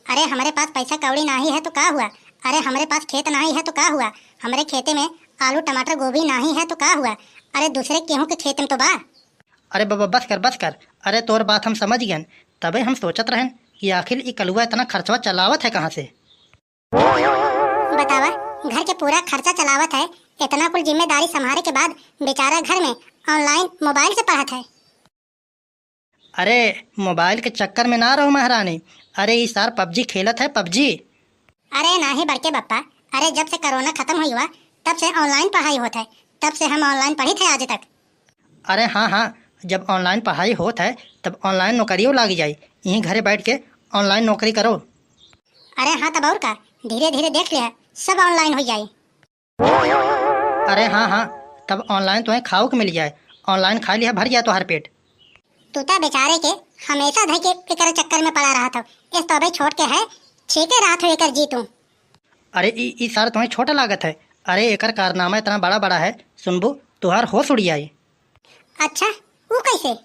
अरे, हमरे पास पैसा कौड़ी नाही है तो का हुआ? अरे, हमरे पास खेत नाही है तो का हुआ? हमरे खेते में आलू, टमाटर, गोभी नाही है तो का हुआ? अरे, दूसरे केहू के खेत में तो बा। अरे बाबा, बस कर, बस कर। अरे, तोर बात हम समझ गयन, तबे हम सोचत रहन कि आखिर ई कलुआ इतना खर्चवा चलावत है कहाँ से? बतावा, घर के पूरा खर्चा चलावत है, इतना कुल जिम्मेदारी संभारे के बाद बेचारा घर में online मोबाइल से पढ़त है। अरे, मोबाइल के चक्कर में ना रहो महारानी। अरे, ई सार PUBG खेलत है, PUBG। अरे नाही बड़के बप्पा, अरे जब से कोरोना खत्म हुई हुआ, तब से online पढ़ाई होत है, तब से हम online पढ़ित है आज तक। अरे हाँ, हाँ, जब online पढ़ाई होत है, तब online नौकरियो लाग जाई। यहीं घरे बैठ के online नौकरी करो। अरे हाँ, तब और का, धीरे धीरे देख लिया, सब online हो जाई। अरे हाँ, हाँ, तब online तुम्हें खाओ के मिल जाए, online खा लिया, भर जाए तोहार पेट। तू तो बेचारे के हमेशा धई के एकरे चक्कर में पड़ा रहत हो, इस तो अबे छोट के है, छीके रहत हो एकर जी तू। अरे ई, ई सार तुम्हें छोटा लागत है, अरे एकर कारनामा इतना बड़ा बड़ा है, सुनबू तोहार होश उड़ जाई। अच्छा, ऊ कैसे?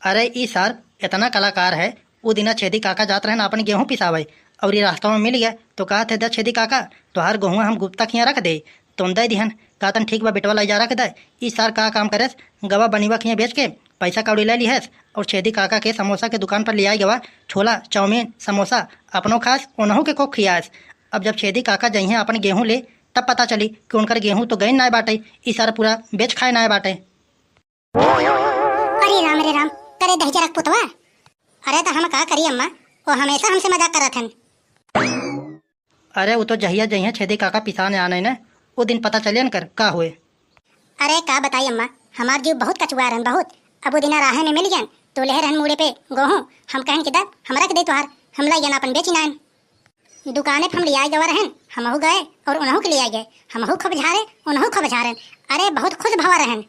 अरे ई सार इतना कलाकार है, ऊ दिना छेदी काका जात रहन आपन गेहूं पिसावे, और ई रास्ता में मिल गया, तो कहत है, "द छेदी काका, तोहार गेहूं हम गुप्ता खिया रख दे।" तो दे दिहन, कहतन, "ठीक बा बेटवा, लाई जा रख दे।" ई सार का काम करेस, गवा बनिवा खिया बेच के पैसा कौड़ी ले लिहस, और छेदी काका के समोसा के दुकान पर ले आई गवा, छोला, चाउमीन, समोसा, अपनो खास, ओनहू के को खियास। अब जब छेदी काका जइहें आपन गेहूं ले, तब पता चली कि उनकर गेहूं तो गइन नाय बाटे, ई सार पूरा बेच खाए नाय बाटे। अरे राम रे राम, करे दहिजरक पुतवा। अरे त हम का करी अम्मा, वो हमेशा हमसे मजाक करत हन। अरे वो तो जहिया जइहें छेदी काका पिसान आने न, वो दिन पता चले न कर का हुए। अरे का बताई अम्मा, हमार जीव बहुत कचुआ रहन बहुत। अब वो दिना राहे में मिल गयन, तो लेहे रहन मूड़े पे गोहूं, हम कहन कि द, हमरा के दे तोहार, हम लाई गयन अपन बेची नायन। दुकाने पे हम लियाए गवा रहन, हमहू गए और उनहू के लियाए गए, हमहू खूब झारे, उनहू खूब झारन। अरे बहुत खुश भवा रहन।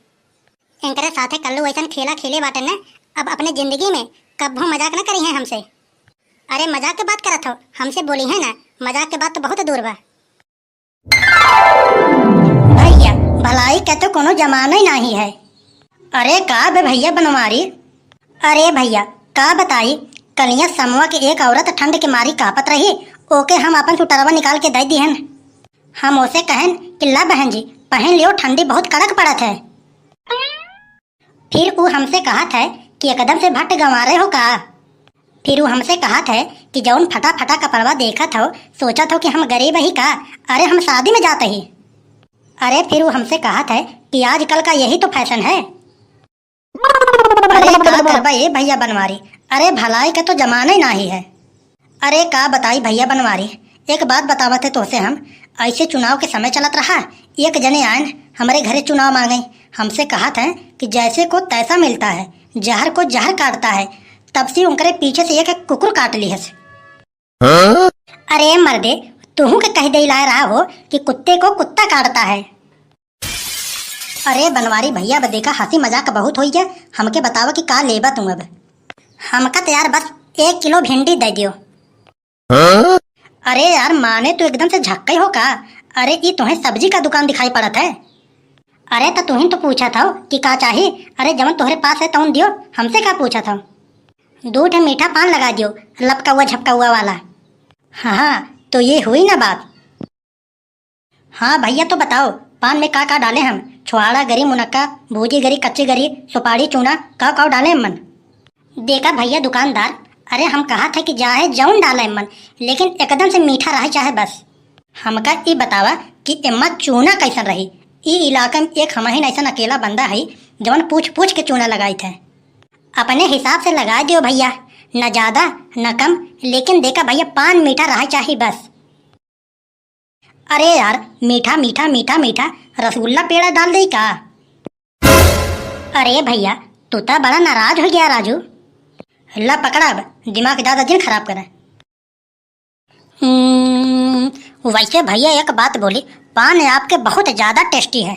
इनकरे साथे कल्लू वैसन खेला खेले बाटन न, अब अपने जिंदगी में कब्बो मजाक न करी हैं हमसे। अरे मजाक के बात करत हो, हमसे बोली है ना, मजाक के बात तो बहुत दूर बा। भैया, भलाई के तो कोनो जमाना ही नाही है। अरे का बे भैया बनवारी? अरे भैया, का बताई, कलिया समवा के एक औरत ठंड के मारी कांपत रही, ओके हम अपन सुटरवा निकाल के दे दिहन। हम ओसे कहन कि ला बहन जी, पहन लियो, ठंडी बहुत कड़क पड़त है। फिर ऊ हमसे कहत है कि एकदम से भट्ट गंवारे हो का? फिर ऊ हमसे कहत है कि जौन फटा फटा कपड़वा देखत हो, सोचत हो कि हम गरीब ही का? अरे हम शादी में जात ही। अरे फिर ऊ हमसे कहत है कि आजकल का यही तो फैशन है। अरे का करबा ए भैया बनवारी, अरे भलाई का तो जमाना ही नाही है। अरे का बताई भैया बनवारी, एक बात बतावत है तोहसे हम। ऐसे चुनाव के समय चलत रहा, एक जने आयन हमरे घरे चुनाव मांगे, हमसे कहत हैं कि जैसे को तैसा मिलता है, जहर को जहर काटता है। तब से उनकरे पीछे से एक, एक कुकुर काट लिहस। हाँ? अरे मर्दे, तुहू के कह दे लाए रहा हो कि कुत्ते को कुत्ता काटता है। अरे बनवारी भैया, अब देखा हंसी मजाक बहुत होई है, हमके बतावा कि का लेबा तू अब? हमका तो यार बस एक किलो भिंडी दे दियो। अरे यार, माने तू एकदम से झक्कई हो का? अरे, ई तोहे सब्जी का दुकान दिखाई पड़त है? अरे, त तुहिन तो पूछत हौ कि का चाही? अरे, जवन तोहरे पास है तवन दियो, हमसे का पूछत हौ? दू ठे मीठा पान लगा दियो, लपकौआ झपकौआ वाला। हाँ, हाँ, तो ये हुई ना बात। हाँ भैया, तो बताओ, पान में का का डाले हम? छुआड़ा गरी, मुनक्का, भूजी गरी, कच्ची गरी, सुपारी, चूना, का का डाले हम मन? देखा भैया दुकानदार, अरे हम कहा था कि जाहे जौन डाले मन, लेकिन एकदम से मीठा रहे चाहे बस। हमका ई बतावा कि एम्मा चूना कैसन रही? ई इलाका में एक हमहिन ऐसन अकेला बंदा है जवन पूछ पूछ के चूना लगाई थे। अपने हिसाब से लगा दियो भैया, न ज्यादा न कम, लेकिन देखा भैया पान मीठा रहे चाहे बस। अरे यार, मीठा मीठा मीठा मीठा, रसगुल्ला पेड़ा डाल दे का? अरे भैया, तू तो बड़ा नाराज हो गया राजू। ला पकड़ा, अब दिमाग ज्यादा जिन खराब करे। हम्म, वैसे भैया एक बात बोली, पान आपके बहुत ज्यादा टेस्टी है।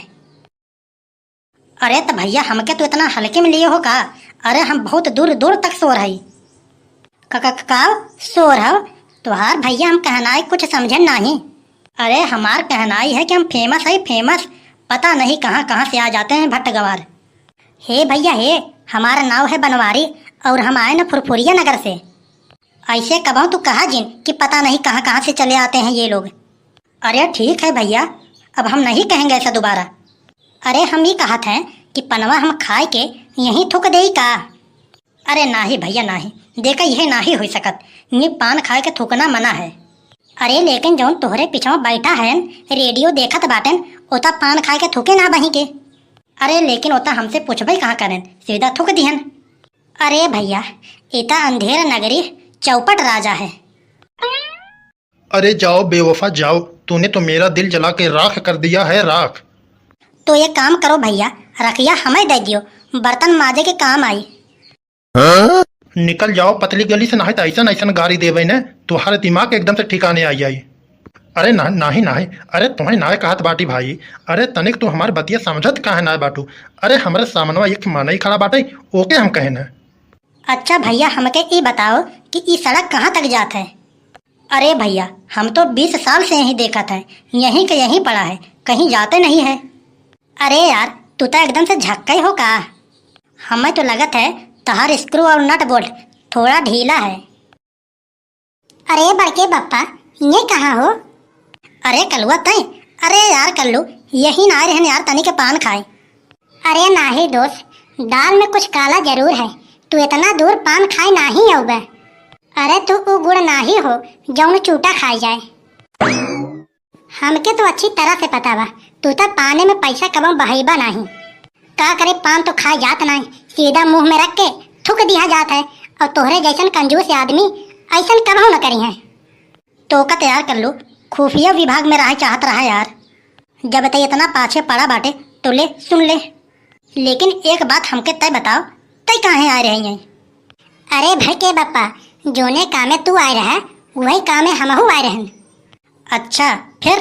अरे त भैया, हमके तू इतना हल्के में लिए हो का? अरे हम बहुत दूर दूर तक शोर है। का, का, का, का शोर है? तुहार भैया हम कहनाई कुछ समझे नाही। अरे हमार कहनाई है कि हम फेमस है, फेमस। पता नहीं कहाँ कहाँ से आ जाते हैं भट्ट गवार। हे भैया हे, हमारा नाव है बनवारी और हम आए न फुरफुरिया नगर से। ऐसे कबहूँ तू कहा जिन कि पता नहीं कहाँ कहाँ से चले आते हैं ये लोग। अरे ठीक है भैया, अब हम नहीं कहेंगे ऐसा दोबारा। अरे हम ई कहत हैं कि पनवा हम खाए के यहीं थूक देई का? अरे नाही भैया नाही, देखा यह नाही हो सकत, ये पान खाए के थूकना मना है। अरे लेकिन जौन तोहरे पिछवा बैठा है, रेडियो देखत बाटेन, ओता पान खाए के थूके ना बही के। अरे लेकिन ओता हमसे पूछबे कहाँ करेन, सीधा थूक दिहन। अरे भैया, इता अंधेर नगरी चौपट राजा है। अरे जाओ बेवफा जाओ, तूने तो मेरा दिल जला के राख कर दिया है राख। तो ये काम करो भैया, रखिया हमें दे दियो, बर्तन माजे के काम आई। निकल जाओ पतली गली से, नहीं तो ऐसन ऐसन गारी देवे ने, तुम्हारे दिमाग एकदम से ठिकाने आई आई। अरे ना, नाही नाही, अरे तुम्हें ना कहत बाटी भाई, अरे तनिक तू हमार बतिया समझत काहे ना बाटू? अरे हमरे सामनवा एक मनई खड़ा बाटे, ओके हम कहे ना। अच्छा भैया, हमके ई बताओ कि ई सड़क कहाँ तक जात है? अरे भैया, हम तो बीस साल से यहीं देखत है, यहीं के यहीं पड़ा है, कहीं जाते नहीं है। अरे यार, तू तो एकदम से झक्कई हो का? हमें तो लगत है तहार स्क्रू और नट बोल्ट थोड़ा ढीला है। अरे बड़के बप्पा, ये कहाँ हो? अरे कलुआ तय, अरे यार कल्लू, यही ना रहन यार, तनी के पान खाए। अरे नाही दोस्त, दाल में कुछ काला जरूर है, तू इतना दूर पान खाए नाही अउबे। अरे तू उ गुड़ नाही हो, जौन चूटा खाए जाए। हमके तो अच्छी तरह से पता बा, तू तो पाने में पैसा कबो बहइबा नाही। का करे, पान तो खाए जात नाही, सीधा मुंह में रख के थूक दिया जात है। और तोहरे जैसन कंजूस आदमी ऐसन कबहू न करी है। तो का तैयार कर लो, खुफिया विभाग में रहे चाहत रहा यार। जब तय इतना पाछे पड़ा बाटे तो ले सुन ले। लेकिन एक बात हमके तय बताओ, तय काहे आए रहे हैं? अरे भड़के बप्पा, जोने कामे तू आए रहा, वही कामे हमहू आए रहन। अच्छा, फिर?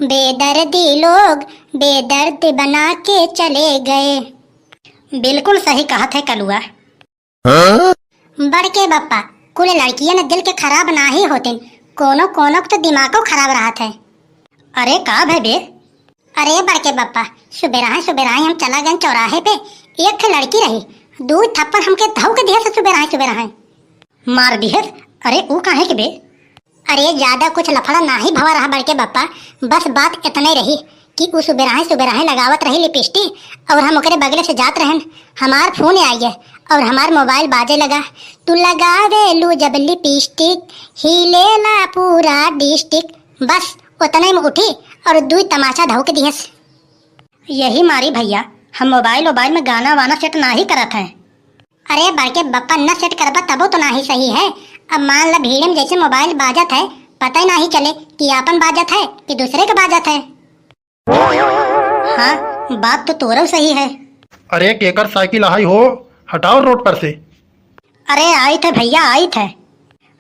बेदर्दी लोग बेदर्द बना के चले गए। बिल्कुल सही कहा थे कलुआ। बड़के बप्पा, कुल लड़कियन दिल के खराब नाही होतिन, कोनो कोनो के तो दिमागो खराब रहत है। अरे का भे बे? अरे बड़के बप्पा, सुबेराहे सुबेराहे हम चला गए चौराहे पे, एक ठे लड़की रही, दू थप्पड़ हमके धौक दिहस सुबेराहे सुबेराहे। मार दिहस? अरे ऊ काहे के बे? अरे ज्यादा कुछ लफड़ा नाही भवा रहा बड़के बप्पा, बस बात इतने रही कि उ सुबेराहे सुबेराहे लगावत रही लिपस्टिक और हम ओकरे बगले से जात रहन। हमार फोन आई है और हमार मोबाइल बाजे लगा, "तू लगावेलू जब लिपस्टिक, हिलेला पूरा डिस्ट्रिक्ट।" बस उतने में उठी और दुई तमाचा धौक दिहस। यही मारी भैया, हम मोबाइल वोबाइल में गाना वाना सेट नाही करत हैं। अरे बड़के बप्पा, न सेट करबा तबो तो नाही सही है। अब मान ला भीड़ में जैसे मोबाइल बाजत है, पता ही नाही चले कि आपन बाजत है कि दूसरे के बाजत है। हाँ, बात तो तोरव सही है। अरे केकर साइकिल आई हो, हटाओ रोड पर से। अरे आई थे भैया, आई थे।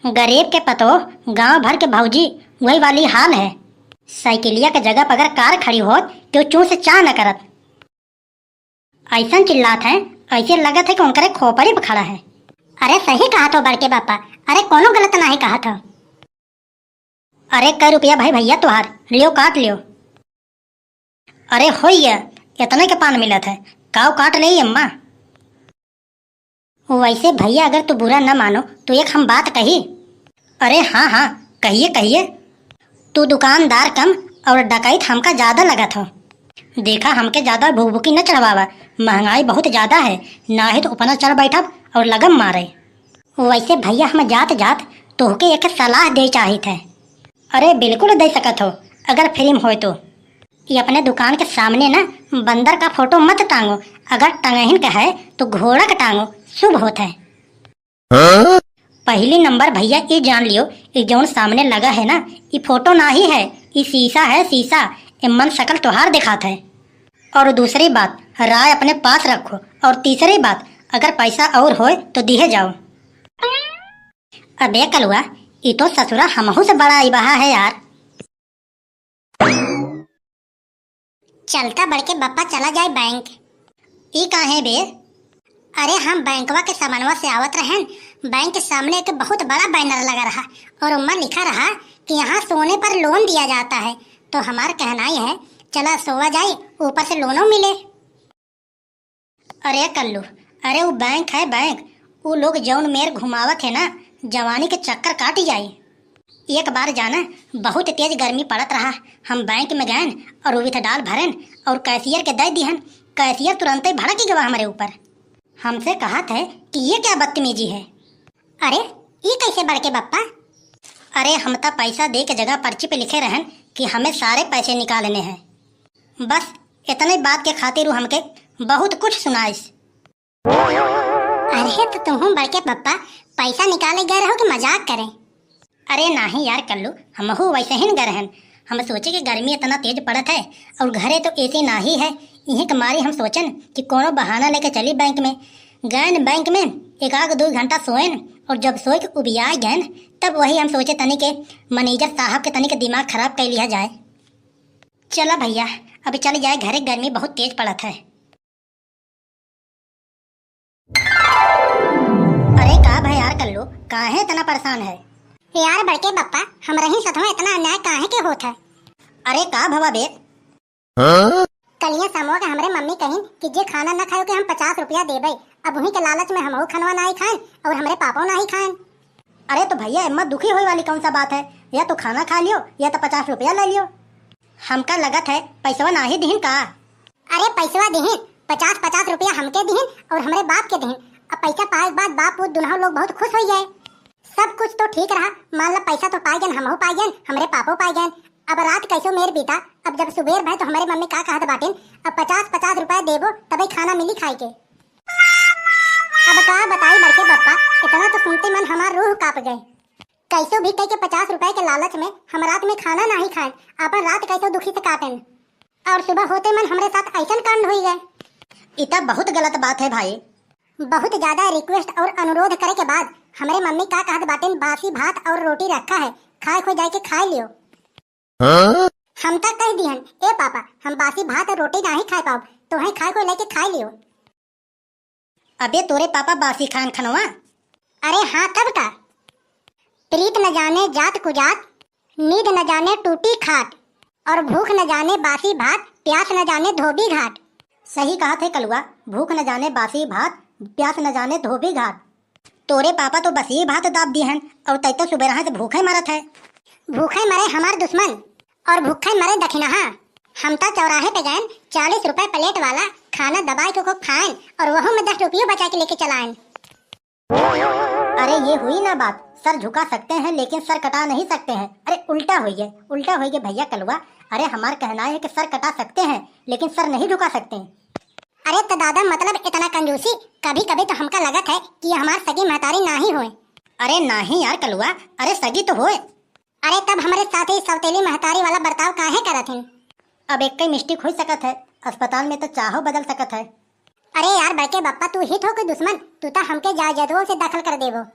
गरीब के पतो, गांव भर के भौजी, वही वाली हाल है। साइकिलिया के जगह पर अगर कार खड़ी होत, तो चूं से चाह न करत। ऐसन चिल्लात है, ऐसे लगत है कि उनकरे खोपड़ी पे खड़ा है। अरे सही कहा थो बड़के बापा, अरे कोनो गलत नाही कहा थो। अरे, कै रुपया भाई भैया तोहार, लियो काट लियो। अरे होइया, इतने के पान मिलत है, काव काट लेई अम्मा। वैसे भैया, अगर तू बुरा न मानो तो एक हम बात कही। अरे हाँ हाँ, कहिए कहिए। तू दुकानदार कम और डकैत हमका ज्यादा लगत हो। देखा, हमके ज्यादा भुकभुकी न चढ़वावा, महंगाई बहुत ज्यादा है, नाही तो ऊपर न चढ़ बैठब और लगम मारे। वैसे भैया, हम जात जात तोहके एक सलाह दे चाहित है। अरे बिल्कुल दे सकत हो, अगर फ्री में होए तो। ये अपने दुकान के सामने ना बंदर का फोटो मत टांगो, अगर टंगहिन का है तो घोड़ा का टांगो, शुभ होत है। हाँ? पहली नंबर भैया, ये जान लियो, ये जौन सामने लगा है ना, ये फोटो नाही है, ये शीशा है, शीशा। ये मन शकल तोहार दिखात है। और दूसरी बात, राय अपने पास रखो। और तीसरी बात, अगर पैसा और होए तो दिहे जाओ। अबे कलुआ, ई तो ससुरा हमहू से बड़ा इबहा है यार। चलता बड़के बप्पा, चला जाए बैंक। ई काहे बे? अरे, हम बैंकवा के समनवा से आवत रहन, बैंक के सामने एक बहुत बड़ा बैनर लगा रहा और उम्मा लिखा रहा कि यहाँ सोने पर लोन दिया जाता है। तो हमार कहनाई है, चला सोवा जाए, ऊपर से लोनो मिले। अरे कल्लू, अरे उ बैंक है बैंक, उ लोग जौन मेर घुमावत है ना, जवानी के चक्कर काट जाई। एक बार जाना, बहुत तेज गर्मी पड़त रहा, हम बैंक में गएन और withdrawal भरेन और cashier के दे दिहन। Cashier तुरंते भड़क गवा हमरे ऊपर, हमसे कहत है कि ये क्या बदतमीजी है। अरे, ई कैसे बड़के बप्पा? अरे, हम त पैसा दे के जगह पर्ची पे लिखे रहन कि हमें सारे पैसे निकालने हैं। बस इतने बात के खातिर उ हमके बहुत कुछ सुनाइस। अरे, तो तुहूँ बड़के बप्पा पैसा निकाले गए रहो कि मजाक करें? अरे नाही यार कल्लू, हमहू वैसे ही न गए रहन। हम सोचे कि गर्मी इतना तेज पड़त है और घरे तो AC नाही है, इही के मारे हम सोचन कि कोनो बहाना लेके चली बैंक में। गएन बैंक में, एक आध दो घंटा सोएन और जब सोए के उबिया गएन, तब वही हम सोचे तनी के manager साहब के तनी के दिमाग खराब कर लिया जाए। चला भैया, अब चल जाए घरे, गर्मी बहुत तेज पड़त है। अरे का भय यार कल्लू, काहे इतना परेशान है? यार बड़के बप्पा, हमरे ही सथवा इतना अन्याय काहे के होत है? अरे का भवा बे? हाँ? कलिया समवा के हमरे मम्मी कहिन कि जे खाना न खायो के हम पचास रुपया देबे। अब उही के लालच में हमहू खनवा नाही खाएन और हमरे पापो नाही खाएन। अरे तो भैया, एम्मा दुखी होए वाली कौन सा बात है? या तो खाना खा लियो या तो पचास रुपया ले लियो। हमका लगत है पैसवा नाही दिहिन का? अरे पैसवा दिहिन, पचास पचास रुपया हमके दिहिन और हमरे बाप के दिहिन। अब पैसा पाए के बाद बाप पूत दुनहु लोग बहुत खुश होई जाए। सब कुछ तो ठीक रहा, मान ला पैसा तो पाए गन, हमहू पाए गन, हमरे पापो पाए गन। अब रात कैसो मेर बीता, अब जब सुबेर भय तो हमरे मम्मी का कहत बाटिन, अब पचास पचास रुपया देबो तबे खाना मिली खाए के। अब का बताई बड़के बप्पा, इतना तो सुनते मन हमार रूह कांप गए। कैसो भी कह के पचास रुपए के लालच में हम रात में खाना नाही खाएन, आपन रात कैसो दुखी से काटेन। और सुबह होते मन हमरे साथ ऐसन कांड हुई गए। ई त बहुत गलत बात है भाई। बहुत ज्यादा request और अनुरोध करे के बाद हमरे मम्मी का कहत बाटिन, बासी भात और रोटी रखा है, खाए खो जाए के खाए लियो। हाँ? हम त कह दिहन, ए पापा, हम बासी भात और रोटी नाही खाए पाओ, तोहे खाए को लेके खाए लियो। अबे तोरे पापा बासी खान खनवा। अरे हाँ, तब का। प्रीत न जाने जात कुजात, नींद न जाने टूटी खाट, और भूख न जाने बासी भात, प्यास न जाने धोबी घाट। सही कहत है कलुआ, भूख न जाने बासी भात, प्यास न जाने धोबी घाट। तोरे पापा तो बस ये भात दाब दिहन और तै तो सुबेरहा से भूखे मरत है। भूखे मरे हमार दुश्मन और भूखे मरे दखिनहा। हम तो चौराहे पे गएन, चालीस रुपए plate वाला खाना दबाए के खूब खाएन और वहू में दस रुपयो बचा के लेके चलाएन। अरे ये हुई ना बात, सर झुका सकते हैं लेकिन सर कटा नहीं सकते हैं। अरे उल्टा होइए, उल्टा होइए भैया कलुआ। अरे हमार कहना है कि सर कटा सकते हैं लेकिन सर नहीं झुका सकते। अरे तो दादा, मतलब इतना कंजूसी, कभी कभी तो हमका लगत है कि ये हमार सगी महतारी नाही होए। अरे नाही यार कलुआ, अरे सगी तो होए। अरे तब हमरे साथे सौतेली महतारी वाला बर्ताव काहे करत हिन? अब एक ही mistake हो सकत है, अस्पताल में तो चाहो बदल सकत है। अरे यार बड़के बप्पा, तू हित हो कि दुश्मन? तू तो हमके जायदादो से दखल कर देबो।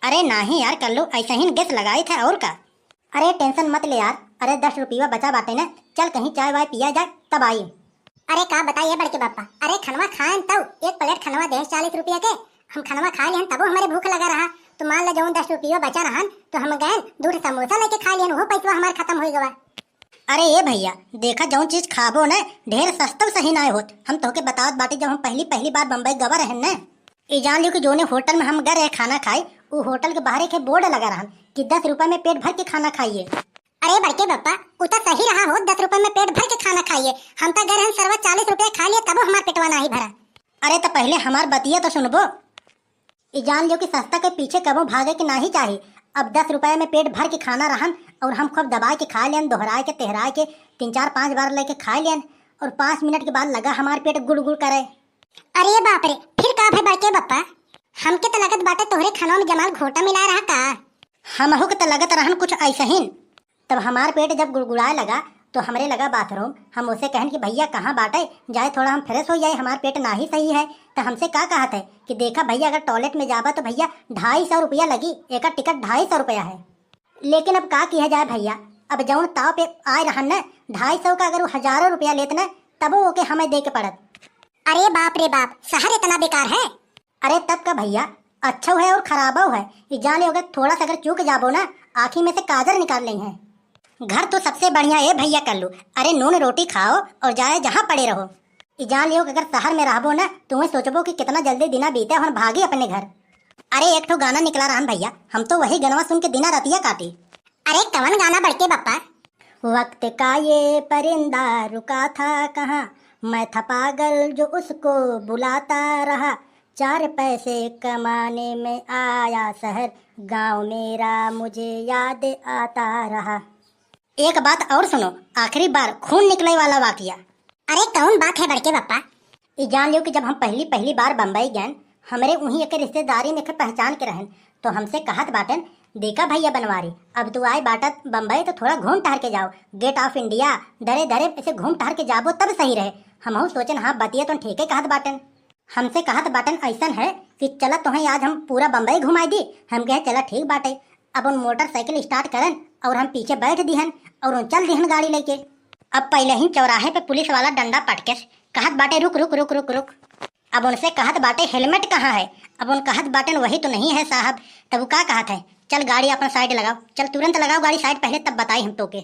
अरे नाही यार कल्लू, ऐसा ही guess लगाई थे और का। अरे tension मत ले यार, अरे दस रुपया बचा बाटे न, चल कहीं चाय वाय पिया जाए तब आई। अरे का बताइए बड़के बप्पा, अरे खनवा खाएन तब एक plate खनवा दे चालीस रुपया के, हम खनवा खा लेहन तबो हमरे भूख लगा रहा, तो मान ला जौन दस रुपया बचा रहन, तो हम गए दू ठो समोसा लेके खा लियन, वो पैसवा हमार खत्म हो गवा। अरे ए भैया, देखा जौन चीज खाबो न, ढेर सस्ता सही नाय होत। हम तोहके बतावत बाटी, जब हम पहली, पहली बार बम्बई गवा रहन न, ई जान लियो कि जौने होटल में हम गए रहे खाना खाए, उ होटल के बाहर एक बोर्ड लगा रहन कि दस रुपया में पेट भर के खाना खाइए। अरे बड़के बप्पा, उ तो सही रहा हो, दस रुपया में पेट भर के खाना खाइए। हम तो गए रहन सरवा चालीस रुपया खा लिए, तबो हमार पेटवा नाही भरा। अरे तो पहले हमार बतिया तो सुनबो। ई जान लियो कि सस्ता के पीछे कबो भागे के नाही चाही। अब दस रुपया में पेट भर के खाना रहन और हम खूब दबाए के खा लेन, दोहराए के, तेहराए के, तीन चार पांच बार लेके खा लेन और पांच मिनट के बाद लगा हमार पेट गुड़ गुड़ करे। अरे बाप रे, फिर का भे बड़के बप्पा? हमके तो लगत बाटे तोहरे खानवा में जमाल घोटा मिला रहा का? हमहू के तो लगत रहन कुछ ऐसे ही। तब हमार पेट जब गुड़गुड़ाए लगा तो हमरे लगा बाथरूम। हम उसे कहन कि भैया कहाँ बाटे, जाए थोड़ा हम फ्रेश हो जाए, हमार पेट नाही सही है। तो हमसे का कहत है कि देखा भैया, अगर टॉयलेट में जाबा तो भैया ढाई सौ रुपया लगी, एकर टिकट ढाई सौ रुपया है। लेकिन अब का किया जाए भैया, अब जौन ताव पे आए रहन न, ढाई सौ का अगर वो हजारों रुपया लेत न, तबो ओके हमें दे के पड़त। अरे बाप रे बाप, शहर इतना बेकार है। अरे तब का भैया, अच्छो है और खराबो है। ई जान लियो अगर थोड़ा सा अगर चूक जाबो ना, आँखी में से काजर निकाल लेइहैं। घर तो सबसे बढ़िया ए भैया कल्लू। अरे नून रोटी खाओ और जाए जहाँ पड़े रहो। ई जान लियो कि अगर शहर में रहबो ना, तो वहीं सोचबो कि कितना जल्दी दिना बीते और भागी अपने घर। अरे एक ठो गाना निकला रहन भैया, हम तो वही गनवा सुन के दिना रतिया काटी। अरे कवन गाना बड़के बप्पा? वक्त का ये परिंदा रुका था कहाँ, मैं था पागल जो उसको बुलाता रहा। चार पैसे कमाने में आया शहर, गांव मेरा मुझे याद आता रहा। एक बात और सुनो, आखिरी बार खून निकले वाला वाकया। अरे कौन बात है बड़के बप्पा? ई जान लियो कि जब हम पहली पहली बार बम्बई गए, हमरे उहीं एक रिश्तेदारी में एक पहचान के रहन, तो हमसे कहत बाटन, देखा भैया बनवारी, अब तू आए बाटत बम्बई तो थोड़ा घूम टहर के जाओ, गेट ऑफ इंडिया, दरे दरे ऐसे घूम टहर के जाबो तब सही रहे। हमहू सोचन हाँ बतिया तो ठीके कहत बाटन। हमसे कहत बाटन ऐसन है कि चला तोहें आज हम पूरा बम्बई घुमाई दी। हम कहे चला ठीक बाटे। अब उन मोटरसाइकिल स्टार्ट करन और हम पीछे बैठ दिहन और उन चल दिहन गाड़ी लेके। अब पहले ही चौराहे पे पुलिस वाला डंडा पटके कहत बाटे रुक रुक रुक रुक रुक। अब उनसे कहत बाटे हेलमेट कहाँ है? अब उन कहत बाटन वही तो नहीं है साहब। तब वो का कहत है, चल गाड़ी अपन साइड लगाओ, चल तुरंत लगाओ गाड़ी साइड, पहले तब बताई हम तोके।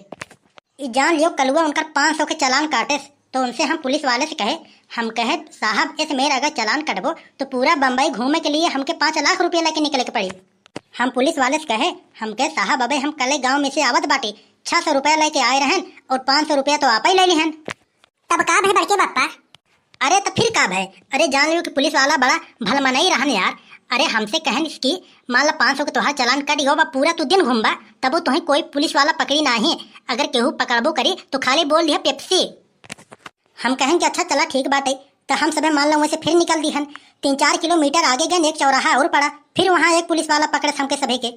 ई जान लियो कलुआ उनकर पाँच सौ के चालान काटेस, तो उनसे हम पुलिस वाले से कहे, हम कहे साहब इस मेर अगर चालान कटबो तो पूरा बम्बई घूमे के लिए हमके पाँच लाख रुपया लेके निकले के पड़ी। हम पुलिस वाले से कहे, हम कहे साहब अबे हम कले गांव में से आवत बाटी, छह सौ रुपया लेके आए रहन और पाँच सौ रुपया तो आप ही ले लिहन। तब का भे बड़के बप्पा? अरे तो फिर का भे? अरे जान लियो कि पुलिस वाला बड़ा भलमनई रहन यार। अरे हमसे कहन कि मान ला पाँच सौ के तोहार चालान कट गो बा, पूरा तू दिन घूमबा, तबो तोहे कोई पुलिस वाला पकड़ी नाही। अगर केहू पकड़बो करी तो खाली बोल दिया पेप्सी। हम कहन कि अच्छा चला ठीक बाटे। तो हम सबे मान ला वहीं से फिर निकल दिहन। तीन चार किलोमीटर आगे गए एक चौराहा और पड़ा, फिर वहाँ एक पुलिस वाला पकड़े हमके सभे के।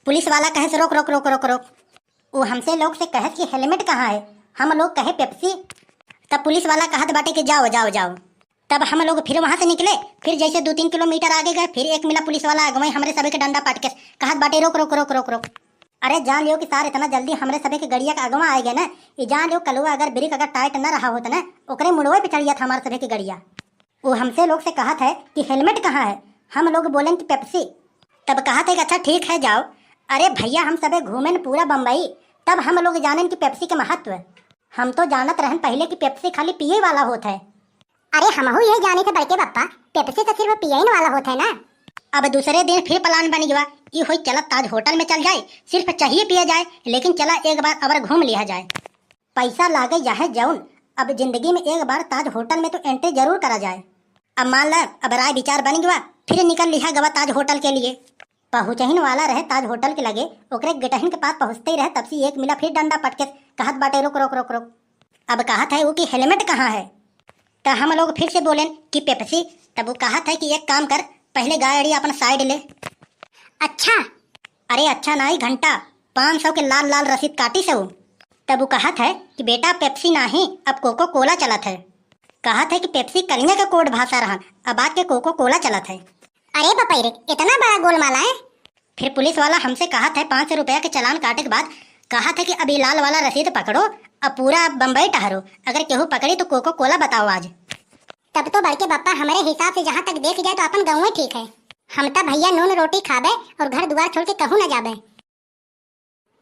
पुलिस वाला कहे से रोक रोक रोक रोक रोक। वो हमसे लोग से कहत कि हेलमेट कहाँ है? हम लोग कहे पेप्सी। तब पुलिस वाला कहत बाटे कि जाओ जाओ जाओ। तब हम लोग फिर वहाँ से निकले, फिर जैसे दो तीन किलोमीटर आगे गए, फिर एक मिला पुलिस वाला अगुवाई हमरे सभी के डंडा पाट के कहत बाटे रोक रोक रोक रोक रोक। अरे जान लियो कि सार इतना जल्दी हमरे सभी के गड़िया का अगवा आए गए ना, ये जान लियो कलुआ अगर ब्रेक अगर टाइट न रहा होता ना, ओकरे मुड़वे पे चढ़ जात हमारे सभी के गड़िया। वो हमसे लोग से कहत है कि हेलमेट कहाँ है? हम लोग बोलेन कि पेप्सी। तब कहत है कि अच्छा ठीक है जाओ। अरे भैया हम सबे घूमेन पूरा बम्बई, तब हम लोग जानेन कि पेप्सी के महत्व। हम तो जानत रहन पहले कि पेप्सी खाली पिए वाला होत है। अरे हमहू ये जाने थे बड़के बप्पा, पेप्सी तो सिर्फ पियन वाला होत है ना। अब दूसरे दिन फिर प्लान बन गया, ई होई चला ताज होटल में चल जाए, सिर्फ चाहिए पिया जाए, लेकिन चला एक बार और घूम लिया जाए। पैसा लागे चाहे जौन, अब जिंदगी में एक बार ताज होटल में तो एंट्री जरूर करा जाए। अब मान ला, अब राय विचार बन गवा, फिर निकल लिहा गवा ताज होटल के लिए। पहुँचहिन वाला रहे ताज होटल के लगे, ओकरे गेटहिन के पास पहुँचते ही रहे, तब से एक मिला फिर डंडा पटके कहत बाटे, "रोक, रोक, रोक, रोक।" अब कहत है वो कि हेलमेट कहाँ है? तो हम लोग फिर से बोलेन कि पेप्सी। तब वो कहत है कि एक काम कर, पहले गाड़ी अपन साइड ले। अच्छा। अरे अच्छा नाही घंटा, पाँच सौ के लाल लाल रसीद काटी से वो। तब वो कहत है कि बेटा पेप्सी नाही, अब कोको कोला चलत है। कहत है कि पेप्सी कलिया के कोड भाषा रहन, अब आज के कोको कोला चलत है। अरे बपई रे, इतना बड़ा गोलमाला है। फिर पुलिस वाला हमसे कहत है पाँच सौ रुपया के चालान काटे के बाद कहत है कि अब ये लाल वाला रसीद पकड़ो, अब पूरा बम्बई टहरो, अगर केहू पकड़ी तो कोको कोला बताओ आज। तब तो बड़के बप्पा हमरे हिसाब से जहाँ तक देख जाए तो अपन गाँवे ठीक है। हम त भइया नून रोटी खाबे और घर दुआर छोड़ के कहूँ न जाबे।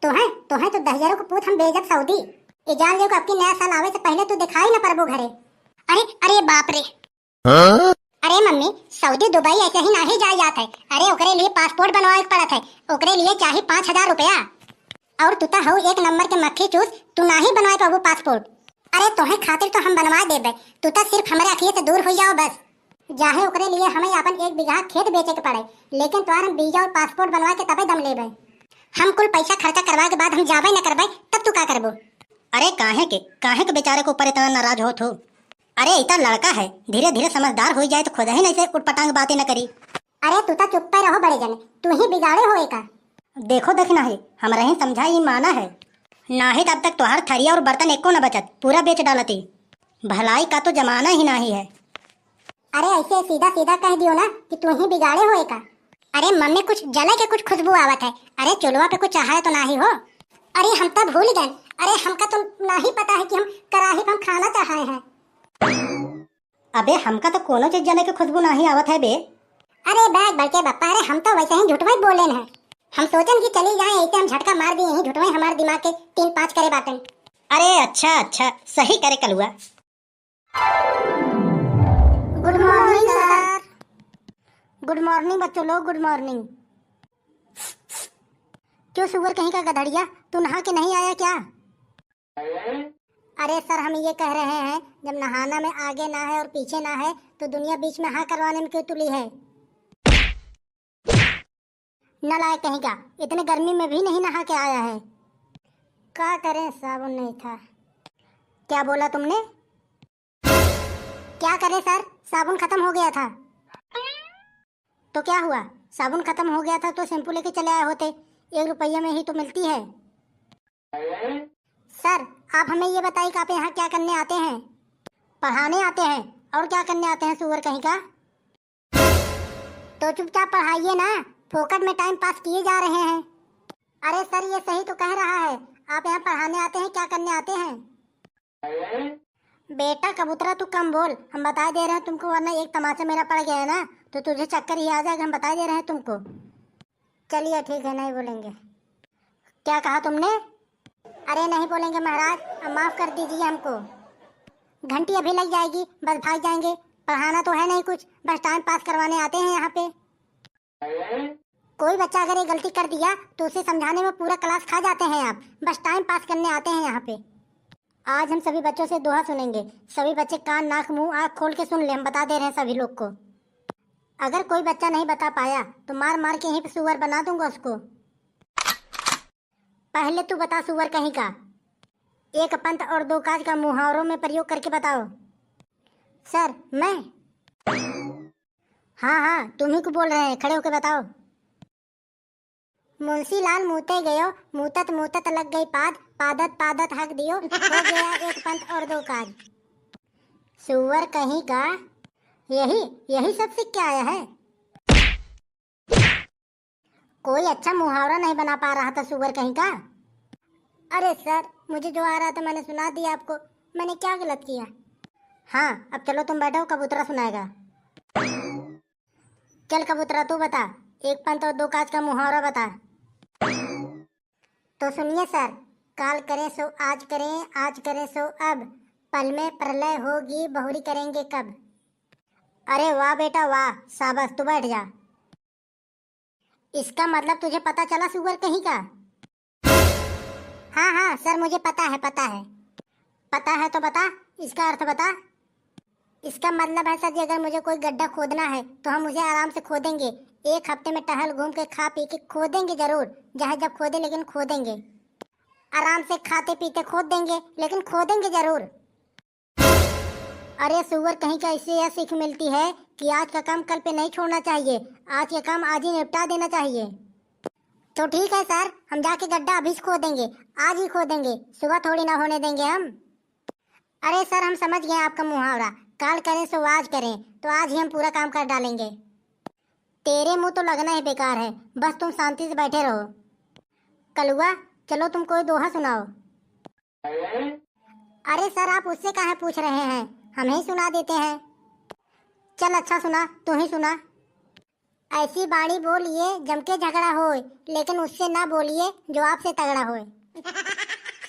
तोहे, तोहे तो दहिजरो के पूत हम भेजब सऊदी। इजाल जो अबकी नया साल आवे से पहले तू दिखाई न परबो घरे। अरे, अरे बाप रे। हाँ? अरे मम्मी, सऊदी दुबई ऐसे ही नाही जाए जात है। अरे ओकरे लिए पासपोर्ट बनवावे के पड़त है, ओकरे लिए चाही पाँच हजार रुपया। और तू त हऊ एक नंबर के मक्खी चूस, तू नाही बनवाए पाबू पासपोर्ट। अरे तोहे खातिर तो हम बनवा देबे, तू त सिर्फ हमरे अखिए से दूर हो जाओ बस। जाहे ओकरे लिए हमें अपन एक बीघा खेत बेचे के पड़े, लेकिन तोहार हम वीजा और पासपोर्ट बनवा के तबे दम लेबे। हम कुल पैसा खर्चा करवा के बाद हम जाबे न करबे, तब तू का करबो? अरे काहे के, काहे के बेचारे के ऊपर इतना नाराज होत हो? अरे इतना लड़का है, धीरे धीरे समझदार हो जाए तो खुद ही नहीं से उटपटांग बातें न करी। अरे तू तो चुप्पे रहो बड़े जन, तू ही बिगाड़े हो एका। देखो देखना है, हमरा ही समझा ई माना है, नाही तब तक तोहार थरिया और बर्तन एको न बचत, पूरा बेच डालती। भलाई का तो जमाना ही नाही है। अरे ऐसे सीधा सीधा कह दियो ना कि तू ही बिगाड़े हो एका। अरे मम्मी, कुछ जले के कुछ खुशबू आवत है। अरे चुलवा पे कुछ चढ़ाए तो नाही हो? अरे हम तो भूल गए। अरे हमका तो नाही पता है कि हम कराही पे हम खाना चढ़ाए हैं। अबे हमका तो कोनो चीज जले के खुशबू नाही आवत है बे। अरे बैग बल्के बप्पा, अरे हम तो वैसे ही झुटवाई बोले हैं। हम सोचन कि चली जाए, ऐसे हम झटका मार दिए यहीं झुटवाई हमारे दिमाग के तीन पाँच करे बाटन। अरे अच्छा अच्छा, सही करे Kalua. Good morning sir. Good morning बच्चों लोग, गुड मॉर्निंग। क्यों सुअर कहीं का गधड़िया, तू नहा के नहीं आया क्या? अरे सर, हम ये कह रहे हैं, जब नहाना में आगे ना है और पीछे ना है, तो दुनिया बीच में हाँ करवाने में क्यों तुली है? नालायक कहीं का, इतने गर्मी में भी नहीं नहा के आया है। क्या करें, साबुन नहीं था। क्या बोला तुमने? क्या करें सर, साबुन खत्म हो गया था। तो क्या हुआ, साबुन खत्म हो गया था तो शैम्पू लेके चले आए होते, एक रुपये में ही तो मिलती है। सर, आप हमें ये बताइए कि आप यहाँ क्या करने आते हैं? पढ़ाने आते हैं, और क्या करने आते हैं सुअर कहीं का? तो चुपचाप पढ़ाइए ना, फोकट में टाइम पास किए जा रहे हैं। अरे सर, ये सही तो कह रहा है, आप यहाँ पढ़ाने आते हैं, क्या करने आते हैं? बेटा कबूतरा, तू कम बोल, हम बता दे रहे हैं तुमको, वरना एक तमाचा मेरा पड़ गया ना, तो तुझे चक्कर ही आ जाएगा, हम बता दे रहे हैं तुमको। चलिए ठीक है, नहीं बोलेंगे। क्या कहा तुमने? अरे नहीं बोलेंगे महाराज, अब माफ कर दीजिए हमको। घंटी अभी लग जाएगी, बस भाग जाएंगे। पढ़ाना तो है नहीं कुछ, बस टाइम पास करवाने आते हैं यहाँ पे। कोई बच्चा अगर ये गलती कर दिया तो उसे समझाने में पूरा क्लास खा जाते हैं आप, बस टाइम पास करने आते हैं यहाँ पे। आज हम सभी बच्चों से दोहा सुनेंगे, सभी बच्चे कान नाक मुंह आँख खोल के सुन ले, हम बता दे रहे हैं सभी लोग को। अगर कोई बच्चा नहीं बता पाया तो मार मार के यहीं पे सुअर बना दूंगा उसको। पहले तू बता सुअर कहीं का, एक पंथ और दो काज का मुहावरों में प्रयोग करके बताओ। सर, मैं? हाँ हाँ, तुम ही को बोल रहे हैं, खड़े होके बताओ। मुंशी लाल मूते गयो, मूतत मूतत लग गई पाद, पादत पादत हक दियो, हो गया एक पंथ और दो काज। सुअर कहीं का, यही, यही सब सीख के आया है। कोई अच्छा मुहावरा नहीं बना पा रहा था सुअर कहीं का। अरे सर, मुझे जो आ रहा था मैंने सुना दिया आपको, मैंने क्या गलत किया? हाँ, अब चलो तुम बैठो, कबूतरा सुनाएगा। चल कबूतरा, तू बता, एक पंथ और दो काज का मुहावरा बता। तो सुनिए सर, काल करें सो आज करें, आज करें सो अब, पल में प्रलय होगी, बहुरी करेंगे कब। अरे वाह बेटा वाह, शाबाश, तू बैठ जा। इसका मतलब तुझे पता चला सुअर कहीं का? हाँ हाँ सर, मुझे पता है, पता है। पता है तो बता, इसका अर्थ बता। इसका मतलब है सर जी, अगर मुझे कोई गड्ढा खोदना है तो हम उसे आराम से खोदेंगे। एक हफ्ते में टहल घूम के खा पी के खोदेंगे जरूर, चाहे जब खोदे लेकिन खोदेंगे। आराम से खाते पीते खोद देंगे लेकिन खोदेंगे जरूर। अरे सुअर कहीं का, इससे यह सीख मिलती है कि आज का काम कल पे नहीं छोड़ना चाहिए, आज का काम आज ही निपटा देना चाहिए। तो ठीक है सर, हम जाके गड्ढा अभी से खोदेंगे, आज ही खोदेंगे, सुबह थोड़ी ना होने देंगे हम। अरे सर, हम समझ गए आपका मुहावरा, काल करें सो आज करें, तो आज ही हम पूरा काम कर डालेंगे। तेरे मुंह तो लगना ही बेकार है, बस तुम शांति से बैठे रहो। कलुआ, चलो तुम कोई दोहा सुनाओ। अरे सर, आप उससे काहे पूछ रहे हैं, हम ही सुना देते हैं। चल अच्छा सुना, तू ही सुना। ऐसी बाणी बोलिए जम के झगड़ा होए, लेकिन उससे ना बोलिए जो आपसे तगड़ा होए।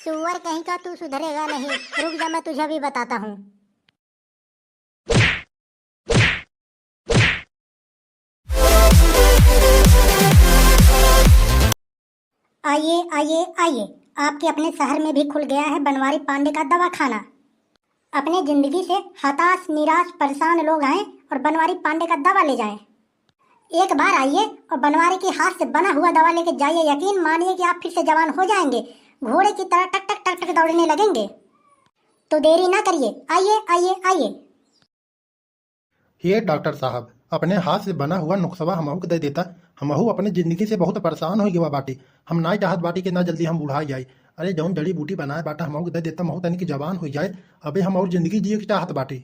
सुअर कहीं का, तू सुधरेगा नहीं। रुक जा, मैं तुझे भी बताता हूँ। आइए, आइए, आइए, आपके अपने शहर में भी खुल गया है बनवारी पांडे का दवाखाना। अपने जिंदगी से हताश, निराश, परेशान लोग आएं और बनवारी पांडे का दवा ले जाएं। एक बार आइए और बनवारी के हाथ से बना हुआ दवा लेके जाइए, यकीन मानिए कि आप फिर से जवान हो जाएंगे, घोड़े की तरह टक टक टक टक दौड़ने लगेंगे। तो देरी ना करिए, आइए, आइए, आइए। हे डॉक्टर साहब, अपने हाथ से बना हुआ नुस्खवा हमहू के दे देता। हमहू अपने जिंदगी से बहुत परेशान हो गवा बाटी। हम ना चाहत बाटी कि ना जल्दी हम बूढ़ा जाई। अरे, जौन जड़ी बूटी बनाए बाटा, हमहू के दे देता, हमहू तनी की जवान हो जाए। अबे हम और जिंदगी जिए के चाहत बाटी।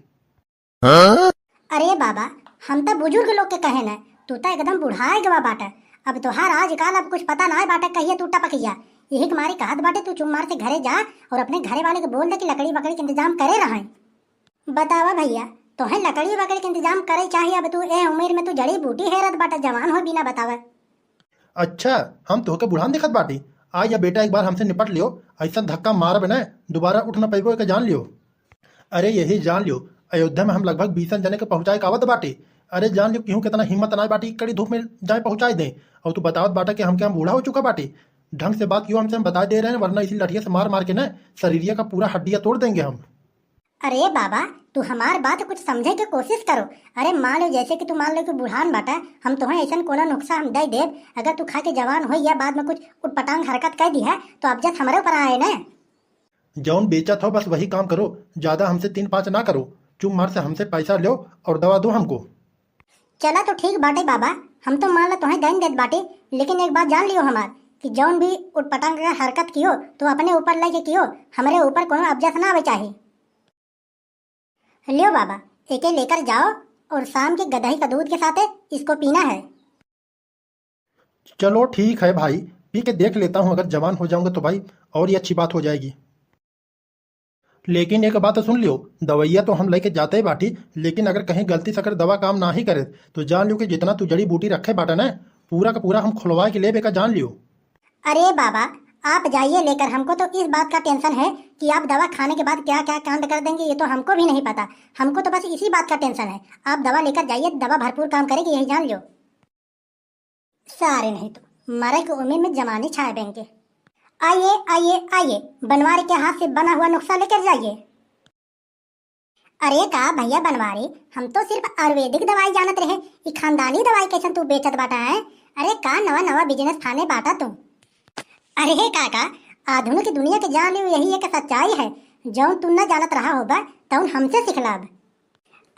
अरे बाबा, हम तो बुजुर्ग लोग के कहे न, तू तो एकदम बुढ़ाए गवा बाटा। अब तोहार आजकल अब कुछ पता ना बाटा, कहिए तू टपकिया। यही के मारे कहत बाटे, तू चुम्मार से घरे जा और अपने घरे वाले के बोल दे कि लकड़ी वकड़ी के इंतजाम करे रहे। बतावा भैया, तोहे लकड़ी वकड़ी के इंतजाम करे चाहिए। अब तू ए उम्र में तू जड़ी बूटी हेरत बाटा, जवान हो बिना बतावा। अच्छा, हम तोहके बुढ़ान दिखत बाटी? आ या बेटा, एक बार हमसे निपट लियो, ऐसा धक्का मारब न, दोबारा उठ न पैबो, एके जान लियो। अरे यही जान लियो, अयोध्या में हम लगभग बीसन जने के पहुँचाए के आवत बाटी। अरे जान लियो, केहू कितना हिम्मत ना बाटी, कड़ी धूप में जाए पहुँचाए दें। और तू बतावत बाटा कि हमके हम बूढ़ा हो चुका बाटी। ढंग से बात कियो हमसे, हम बता दे रहे हैं, वरना इसी लठिया से मार मार के न शरीरिया का पूरा हड्डिया तोड़ देंगे हम। अरे बाबा, तू हमार बात कुछ समझे के कोशिश करो। अरे मान लो, जैसे कि तू मान लो कि बुढ़ान बाटा, हम तोहे ऐसन कोनो नुस्खा हम दे देब, अगर तू खा के जवान हो या बाद में कुछ उटपटांग हरकत कर दी है, तो अब जस हमरे ऊपर आए न। जौन बेचत हो बस वही काम करो, ज्यादा हमसे तीन पाँच ना करो। चुप मार से हमसे पैसा लो और दवा दो हमको। चला तो ठीक बाटे बाबा, हम तो मान ला तोहे दइन देत बाटे, लेकिन एक बात जान लियो हमार कि जौन भी उटपटांग के हरकत कियो तो अपने ऊपर लेके कियो, हमरे ऊपर कोनो अबजस ना आवे चाही। लियो बाबा, एके लेकर जाओ और शाम के गदही का दूध के साथे इसको पीना है। चलो ठीक है भाई, पी के देख लेता हूँ, अगर जवान हो जाऊंगा तो भाई और ही अच्छी बात हो जाएगी। लेकिन एक बात सुन लियो, दवाइया तो हम लेके जाते ही बाटी, लेकिन अगर कहीं गलती से अगर दवा काम ना ही करे तो जान लियो कि जितना तू जड़ी बूटी रखे बाटा ना, पूरा का पूरा हम खुलवा के लेबे का, जान लियो। अरे बाबा, आप जाइए लेकर, हमको तो इस बात का टेंशन है कि आप दवा खाने के बाद क्या क्या कांड कर देंगे, ये तो हमको भी नहीं पता। हमको तो बस इसी बात का टेंशन है। आप दवा लेकर जाइए, दवा भरपूर काम करेगी, यही जान लियो। सारे नहीं तो मरे के उम्र में जवानी छाए बेंके। आइए, आइए, आइए, बनवारी के हाथ से बना हुआ नुस्खा लेकर जाइए। अरे का भैया बनवारी, हम तो सिर्फ आयुर्वेदिक दवाई जानत रहे, ई खानदानी दवाई कैसन तू बेचत बाटा है? अरे का नवा नवा बिजनेस फाने बाटा तू? अरे काका, आधुनिक दुनिया के जान लियो, यही एक सच्चाई है, जौन तू न जानत रहा होबा, तौन हमसे सिखलाब।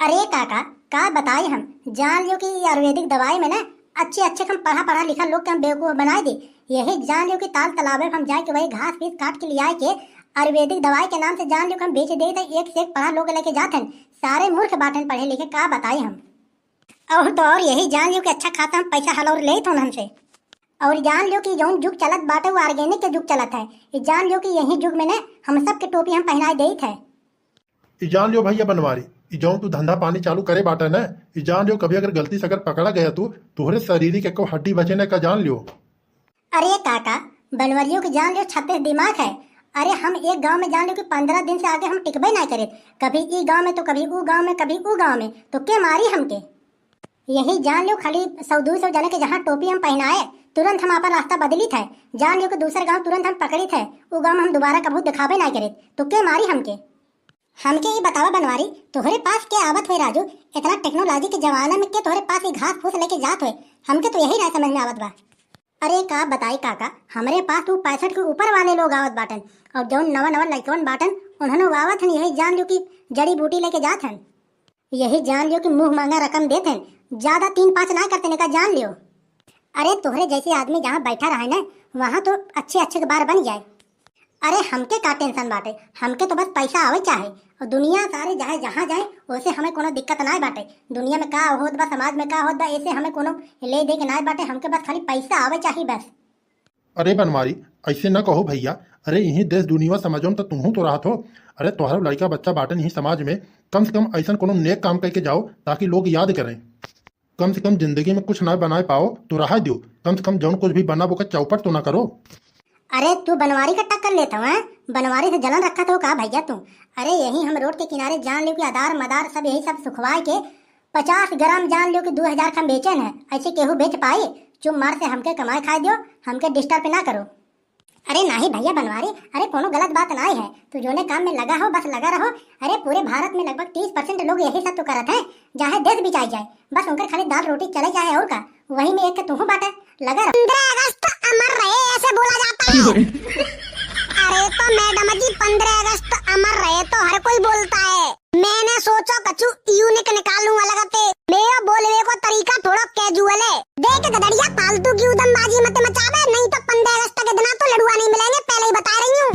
अरे काका, का बताई हम, जान लियो कि ई आयुर्वेदिक दवाई में ना अच्छे अच्छे हम पढ़ा पढ़ा लिखा लोग के हम बेवकूफ बनाए दे। यही जान लियो कि ताल तालाबे में हम जाए के वही घास फीस काट के लियाए के आयुर्वेदिक दवाई के नाम से जान लियो कि हम बेच दे, तो एक से एक पढ़ा लोग लेके जात हन, सारे मूर्ख बाटन पढ़े लिखे, का बताई हम। और तो और यही जान लियो कि अच्छा खासा हम पैसा हलौर लेत हन हमसे। और जान लियो कि जौन जुग चलत बाटे वो ऑर्गेनिक के जुग चलत है। ये जान लियो कि यही जुग में ने हम सबके टोपी हम पहनाए देत है। ई जान लियो भैया बनवारी, ई जौन तू धंधा पानी चालू करे बाटा न, ई जान लियो कभी अगर गलती से अगर पकड़ा गया तू, तोहरे शरीर के एको हड्डी बचे न का, जान लियो। अरे काका, बनवरियों के जान लियो छत्तीस दिमाग है। अरे हम एक गांव में जान लियो कि पंद्रह दिन से आगे हम टिकबे ना करे, कभी ई गांव में तो कभी ऊ गांव में, कभी ऊ गांव में, तो के मारी हमके? यही जान लियो खाली सौ दो सौ जने के जहाँ टोपी हम पहनाए, तुरंत हम आपन रास्ता बदलित है। जान लियो कि दूसर गांव तुरंत हम पकड़ित है, ऊ गांव में हम दोबारा कभू दिखाबे ना करे, तो के मारी हमके? हमके ई बतावा बनवारी, तोहरे पास के आवत होए राजू? इतना टेक्नोलॉजी के जमाना में के तोहरे पास ई घास फूस लेके जात होए? हमके तो यही ना समझ में आवत बा। अरे का बताई काका, हमरे पास तो पैंसठ के ऊपर वाले लोग आवत बाटन, और जौन नवा नवा लइकवन बाटन, उन्हनो आवत हन, यही जान लियो कि जड़ी बूटी लेके जात हन। यही जान लियो कि मुंह मांगा रकम देत हन, ज्यादा तीन पाँच ना करते ने का, जान लियो। अरे तोहरे जैसे आदमी जहाँ बैठा रहे ना, वहाँ तो अच्छे अच्छे के बार बन जाए। अरे हमके का टेंशन बाटे, हमके तो बस पैसा आवे चाहे। और दुनिया सारे चाहे जहाँ जाए, ओसे हमें कोनो दिक्कत नाय बाटे। दुनिया में का होत बा, समाज में का होत बा, एसे हमें कोनो ले दे के नाय बाटे। हमके बस खाली पैसा आवे चाही बस। अरे बनवारी, ऐसे ना कहो भैया। अरे यही देश दुनिया समझो में तो तुहू तो रहत हो। अरे तोहरो लड़का बच्चा बाटन यही समाज में, कम से कम ऐसन कोनो नेक काम करके जाओ ताकि लोग याद करें। कम से कम जिंदगी में कुछ ना बनाए पाओ तो रहा दियो, कम से कम जौन कुछ भी बनाबो ओकर चौपट तो ना करो। अरे तू बनवारी का टक्कर लेत हव, हैं? बनवारी से जलन रखत हो का भैया तू? अरे यही हम रोड के किनारे जान लियो कि अदार मदार सब यही सब सुखवाए के पचास ग्राम जान लियो कि दो हजार खन बेचेन है, ऐसे केहू बेच पाई? चुप मार से हमके कमाए खाए दियो, हमके डिस्टर्ब ना करो। अरे नाही भैया बनवारी, अरे कोनो गलत बात नाही है, तू जोने काम में लगा हो बस लगा रहो। अरे पूरे भारत में लगभग तीस परसेंट लोग यही सब तो करत हैं, चाहे देश भी जाए जाए, बस उनकर खाली दाल रोटी चले चाहे और का, वही में एक तू बाटे, लगा रहो। पन्द्रह अगस्त अमर रहे ऐसे बोला जाता है। अरे तो मैडम जी पन्द्रह अगस्त अमर रहे तो हर कोई बोलता है, मैंने सोचो कछु यूनिक निकालूं अलग ते। मेरो बोलवे को तरीका थोड़ो कैजुअल है। देख गदड़िया, फालतू की उदमबाजी मत मचावे, नहीं तो पन्द्रह अगस्त के दिना तो लड़ुआ नहीं मिलेंगे, पहले ही बता रही हूँ।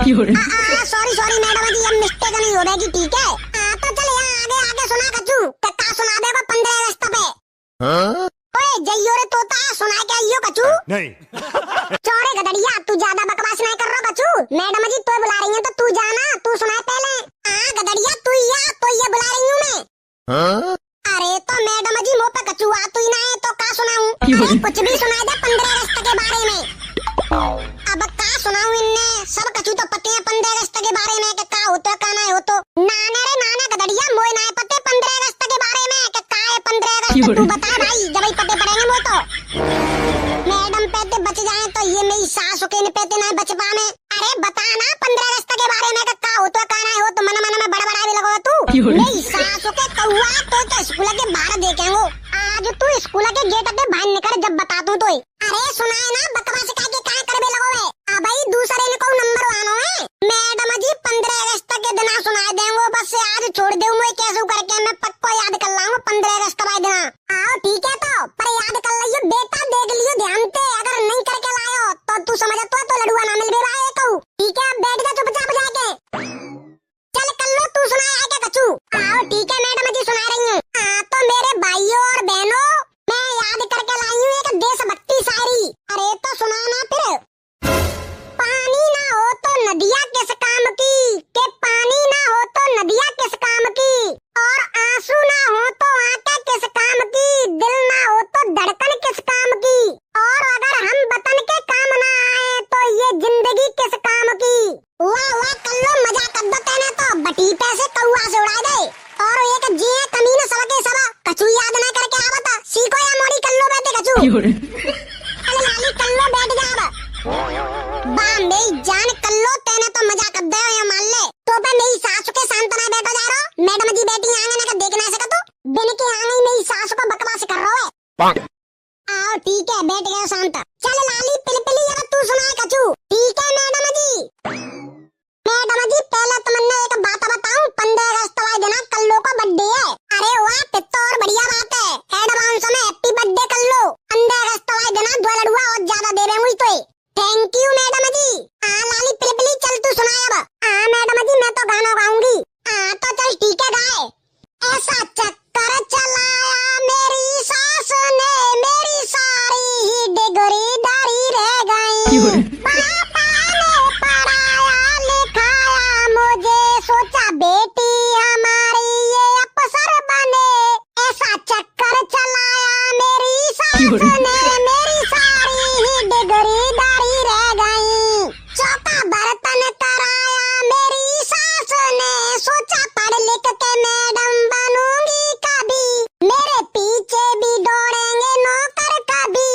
क्यों रे? आ, आ, आ, सॉरी, सॉरी मैडम जी, अब मिस्टेक नहीं होवेगी, ठीक है? हाँ, तो चल यहाँ आगे, आगे सुना कछु, तो का सुना देगो पन्द्रह अगस्त पे? हाँ? ओए, जइयो रे तोता, सुनाए के आइयो कछु? नहीं। चोरे गदड़िया, तू ज्यादा बकवास नहीं कर रो कछु। मैडम जी तोय बुला रही हैं तो तू जाना, तू सुनाए पहले। हाँ गदड़िया, तू ही आ, तो ये बुला रही हूँ मैं। हाँ? अरे तो मैडम जी मुँह पे कछु आतुई ना है तो का सुनाऊं? क्यों? अरे कुछ भी सुनाए दे पन्द्रह अगस्त के बारे में। अब का सुनाऊं इनने, सब कछु तो पते है पन्द्रह अगस्त के बारे में कि का होतो है, का ना होतो। नाने रे नाने गदड़िया, मोय ना पते पन्द्रह अगस्त के बारे में कि का है पन्द्रह अगस्त, क्यों रे? तू बता भाई, जब ही पते पड़ेंगे मोय तो। मैडम पेते बच जाए तो ये मेरी सास के न पेते ना बच पावे। अरे बता ना पन्द्रह अगस्त के बारे में कि का होतो है, का ना होतो, मन मन में बड़बड़ावे लगो तू। क्यों रे? मेरी सास के कौआ तो, तो स्कूल के बाहर देखेंगो। आज तू स्कूल के गेट के बाहर निकल जब बता दूं तो। अरे सुनाए ना, बकवास काहे के काहे करबे लगो है? अबई दूसरे ने को नंबर आनो है। मैडम जी पन्द्रह अगस्त के दिना सुनाए देंगो, बस आज छोड़ दे मोय कैसे करके, मैं पक्को याद कर लाऊंगा पन्द्रह अगस्त वाले दिना। आओ ठीक है तो, पर याद कर लियो बेटा, देख लियो ध्यान ते, अगर नहीं करके लायो तो तू समझ तो, तो लड़ुआ ना मिलबे भाई कहू। ठीक है, अब बैठ जा चुपचाप जाके। चल कल्लो, तू सुनाए है क्या कछु? आओ ठीक है मैडम जी, सुना रही हूँ। हाँ तो मेरे भाइयों और बहनों, मैं याद करके लाई हूँ एक देशभक्ति शायरी। अरे तो सुना ना फिर। पानी ना हो तो नदिया किस काम की, के पानी ना हो तो नदिया किस काम की, और आंसू ना हो तो आंखें किस काम की, दिल ना हो तो धड़कन किस काम की, और अगर हम वतन के काम ना आए तो ये जिंदगी किस काम की। वाह वाह कल्लो, मजा कर दो तेने तो, बटी पैसे कौआ से उड़ा दे। और एक जिए कमीना सबके सब, कछु याद ना करके आवता, सीखो या मोड़ी कल्लो बैठे कछु। क्यों रे? अरे लाली कल्लो बैठ जा अब। बा मेरी जान कल्लो, तेने तो मजा कर दे या मान ले। तो पे मेरी सासु के शांत ना बैठो जा रो, मैडम जी बैठी आंगे ना देख ना सका तू। बिन के आंगे मेरी सासु को बकवास कर रो है। आओ, ठीक है, बैठ गयो शांत। चल लाली पिलपिली, अब तू सुनाए कछु। ठीक है मैडम जी। मैडम जी, पहले तुमने एक बात बताऊं, पन्द्रह अगस्त वाले दिना कल्लो को birthday है। अरे वाह, फिर तो और बढ़िया बात है, advance में happy birthday कल्लो। पन्द्रह अगस्त वाले दिना दो लड़ुआ और ज्यादा देवे हुई तो। Thank you मैडम जी। हाँ लाली पिलपिली, चल तू सुनाए अब। हाँ मैडम जी, मैं तो गाना गाऊंगी। हाँ तो चल ठीक है, गाए। ऐसा चक्कर चलाया मेरी सास ने, मेरी सारी ही डिग्री धरी रह गई। क्यों रे? पापा ने पढ़ाया लिखाया मुझे, सोचा बेटी हमारी ये अफसर बने। ऐसा चक्कर चलाया मेरी सास क्यों रे? ने, मेरी सारी ही डिग्री धरी रह गई। चौका बर्तन कराया मेरी सास ने, सोचा पढ़ लिख के मैडम बनूंगी कभी। मेरे पीछे भी दौड़ेंगे नौकर कभी।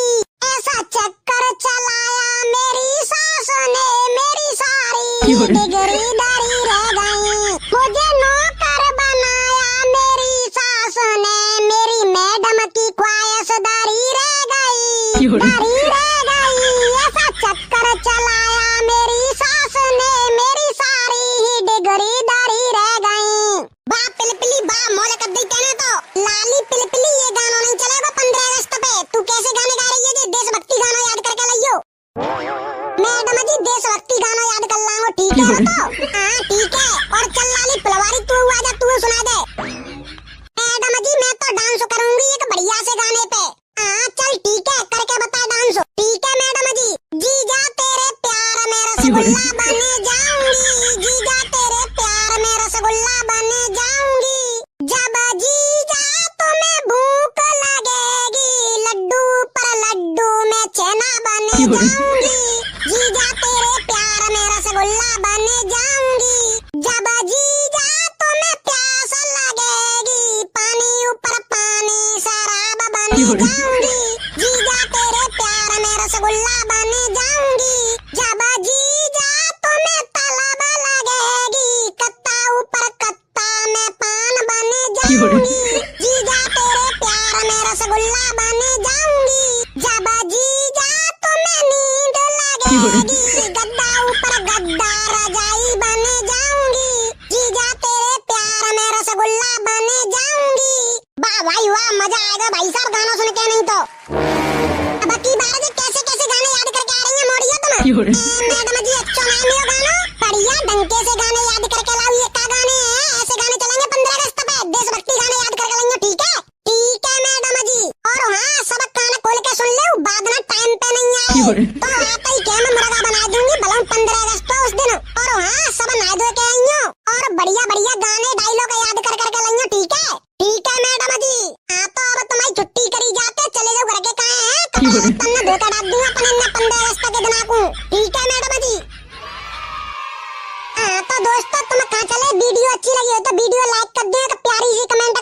ऐसा चक्कर चलाया मेरी सास ने, मेरी सारी क्यों रे? डिग्री धरी रह गई। मुझे नौकर बनाया मेरी सास ने, मेरी मैडम की ख्वाहिश धरी रह गई, क्यों रे? धरी रह गई। ऐसा चक्कर चलाया मेरी सास ने, मेरी सारी ही डिग्री धरी रह गई। बा पिलपिली बा, मौज कर दी तेने तो। लाली पिलपिली, ये गाना नहीं चलेगा पन्द्रह अगस्त पे। तू कैसे गाने गा रही है जी? देशभक्ति गाना याद करके लाइयो। मैडम जी, देशभक्ति गाना याद कर लाओ, ठीक है तो? हाँ, ठीक है। और चल लाली फुलवारी, तू आजा, तू सुना दे। मैडम जी, मैं तो dance करूंगी एक बढ़िया से गाने पे। हाँ, चल ठीक है, करके बता dance। ठीक है मैडम जी। जीजा तेरे प्यार में रसगुल्ला बन जाऊंगी, जीजा तेरे प्यार में रसगुल्ला बन जाऊंगी। जब जीजा तुम्हें भूख जाऊंगी। जीजा तेरे प्यार में रसगुल्ला बन जाऊंगी। जब जीजा तुम्हें प्यास लगेगी, पानी ऊपर पानी शराब बन जाऊंगी। जीजा तेरे प्यार में रसगुल्ला बन जाऊंगी। जब जीजा तुम्हें तलब लगेगी, कत्ता ऊपर कत्ता मैं पान बन जाऊंगी। जीजा तेरे प्यार में रसगुल्ला बन जाऊंगी। जब जीजा तुम्हें नींद लगेगी, गद्दा ऊपर गद्दा रजाई बन जाऊंगी। जीजा तेरे प्यार में रसगुल्ला बन जाऊंगी। वाह भाई वाह, मजा आएगा भाई साहब गाना सुन के। नहीं तो अब की बार जी कैसे कैसे गाने याद करके आ रही हैं मोड़िया तुम। ए, मैडम जी, अच्छो नाम यो गानो, बढ़िया ढंग के से गाने याद करके लाओ। ये का गाने हैं? ऐसे गाने चलेंगे पन्द्रह अगस्त पे, देशभक्ति गाने याद करके लाइयो, ठीक है? ठीक है मैडम जी। और हाँ, सब कान खोल के सुन ले, बाद में टाइम पे नहीं आए तो आते ही गेम मुर्गा बना दूंगी, भला पन्द्रह अगस्त हो उस दिन। और हाँ, सब नहा धो के आइयो और बढ़िया बढ़िया गाने डायलॉग याद कर करके लाइयो, ठीक है? ठीक है मैडम जी। हाँ, तो अब तुम्हारी छुट्टी करी जाते, चले जाओ घर के, काहे हैं? तुम्हारा तन्ना धोखा डाल दूंगा अपन इन्ना पन्द्रह अगस्त के दिना को। ठीक है मैडम जी। हाँ, तो दोस्तों, तुम कहाँ चले? वीडियो अच्छी लगी हो तो वीडियो लाइक कर दे, एक प्यारी सी कमेंट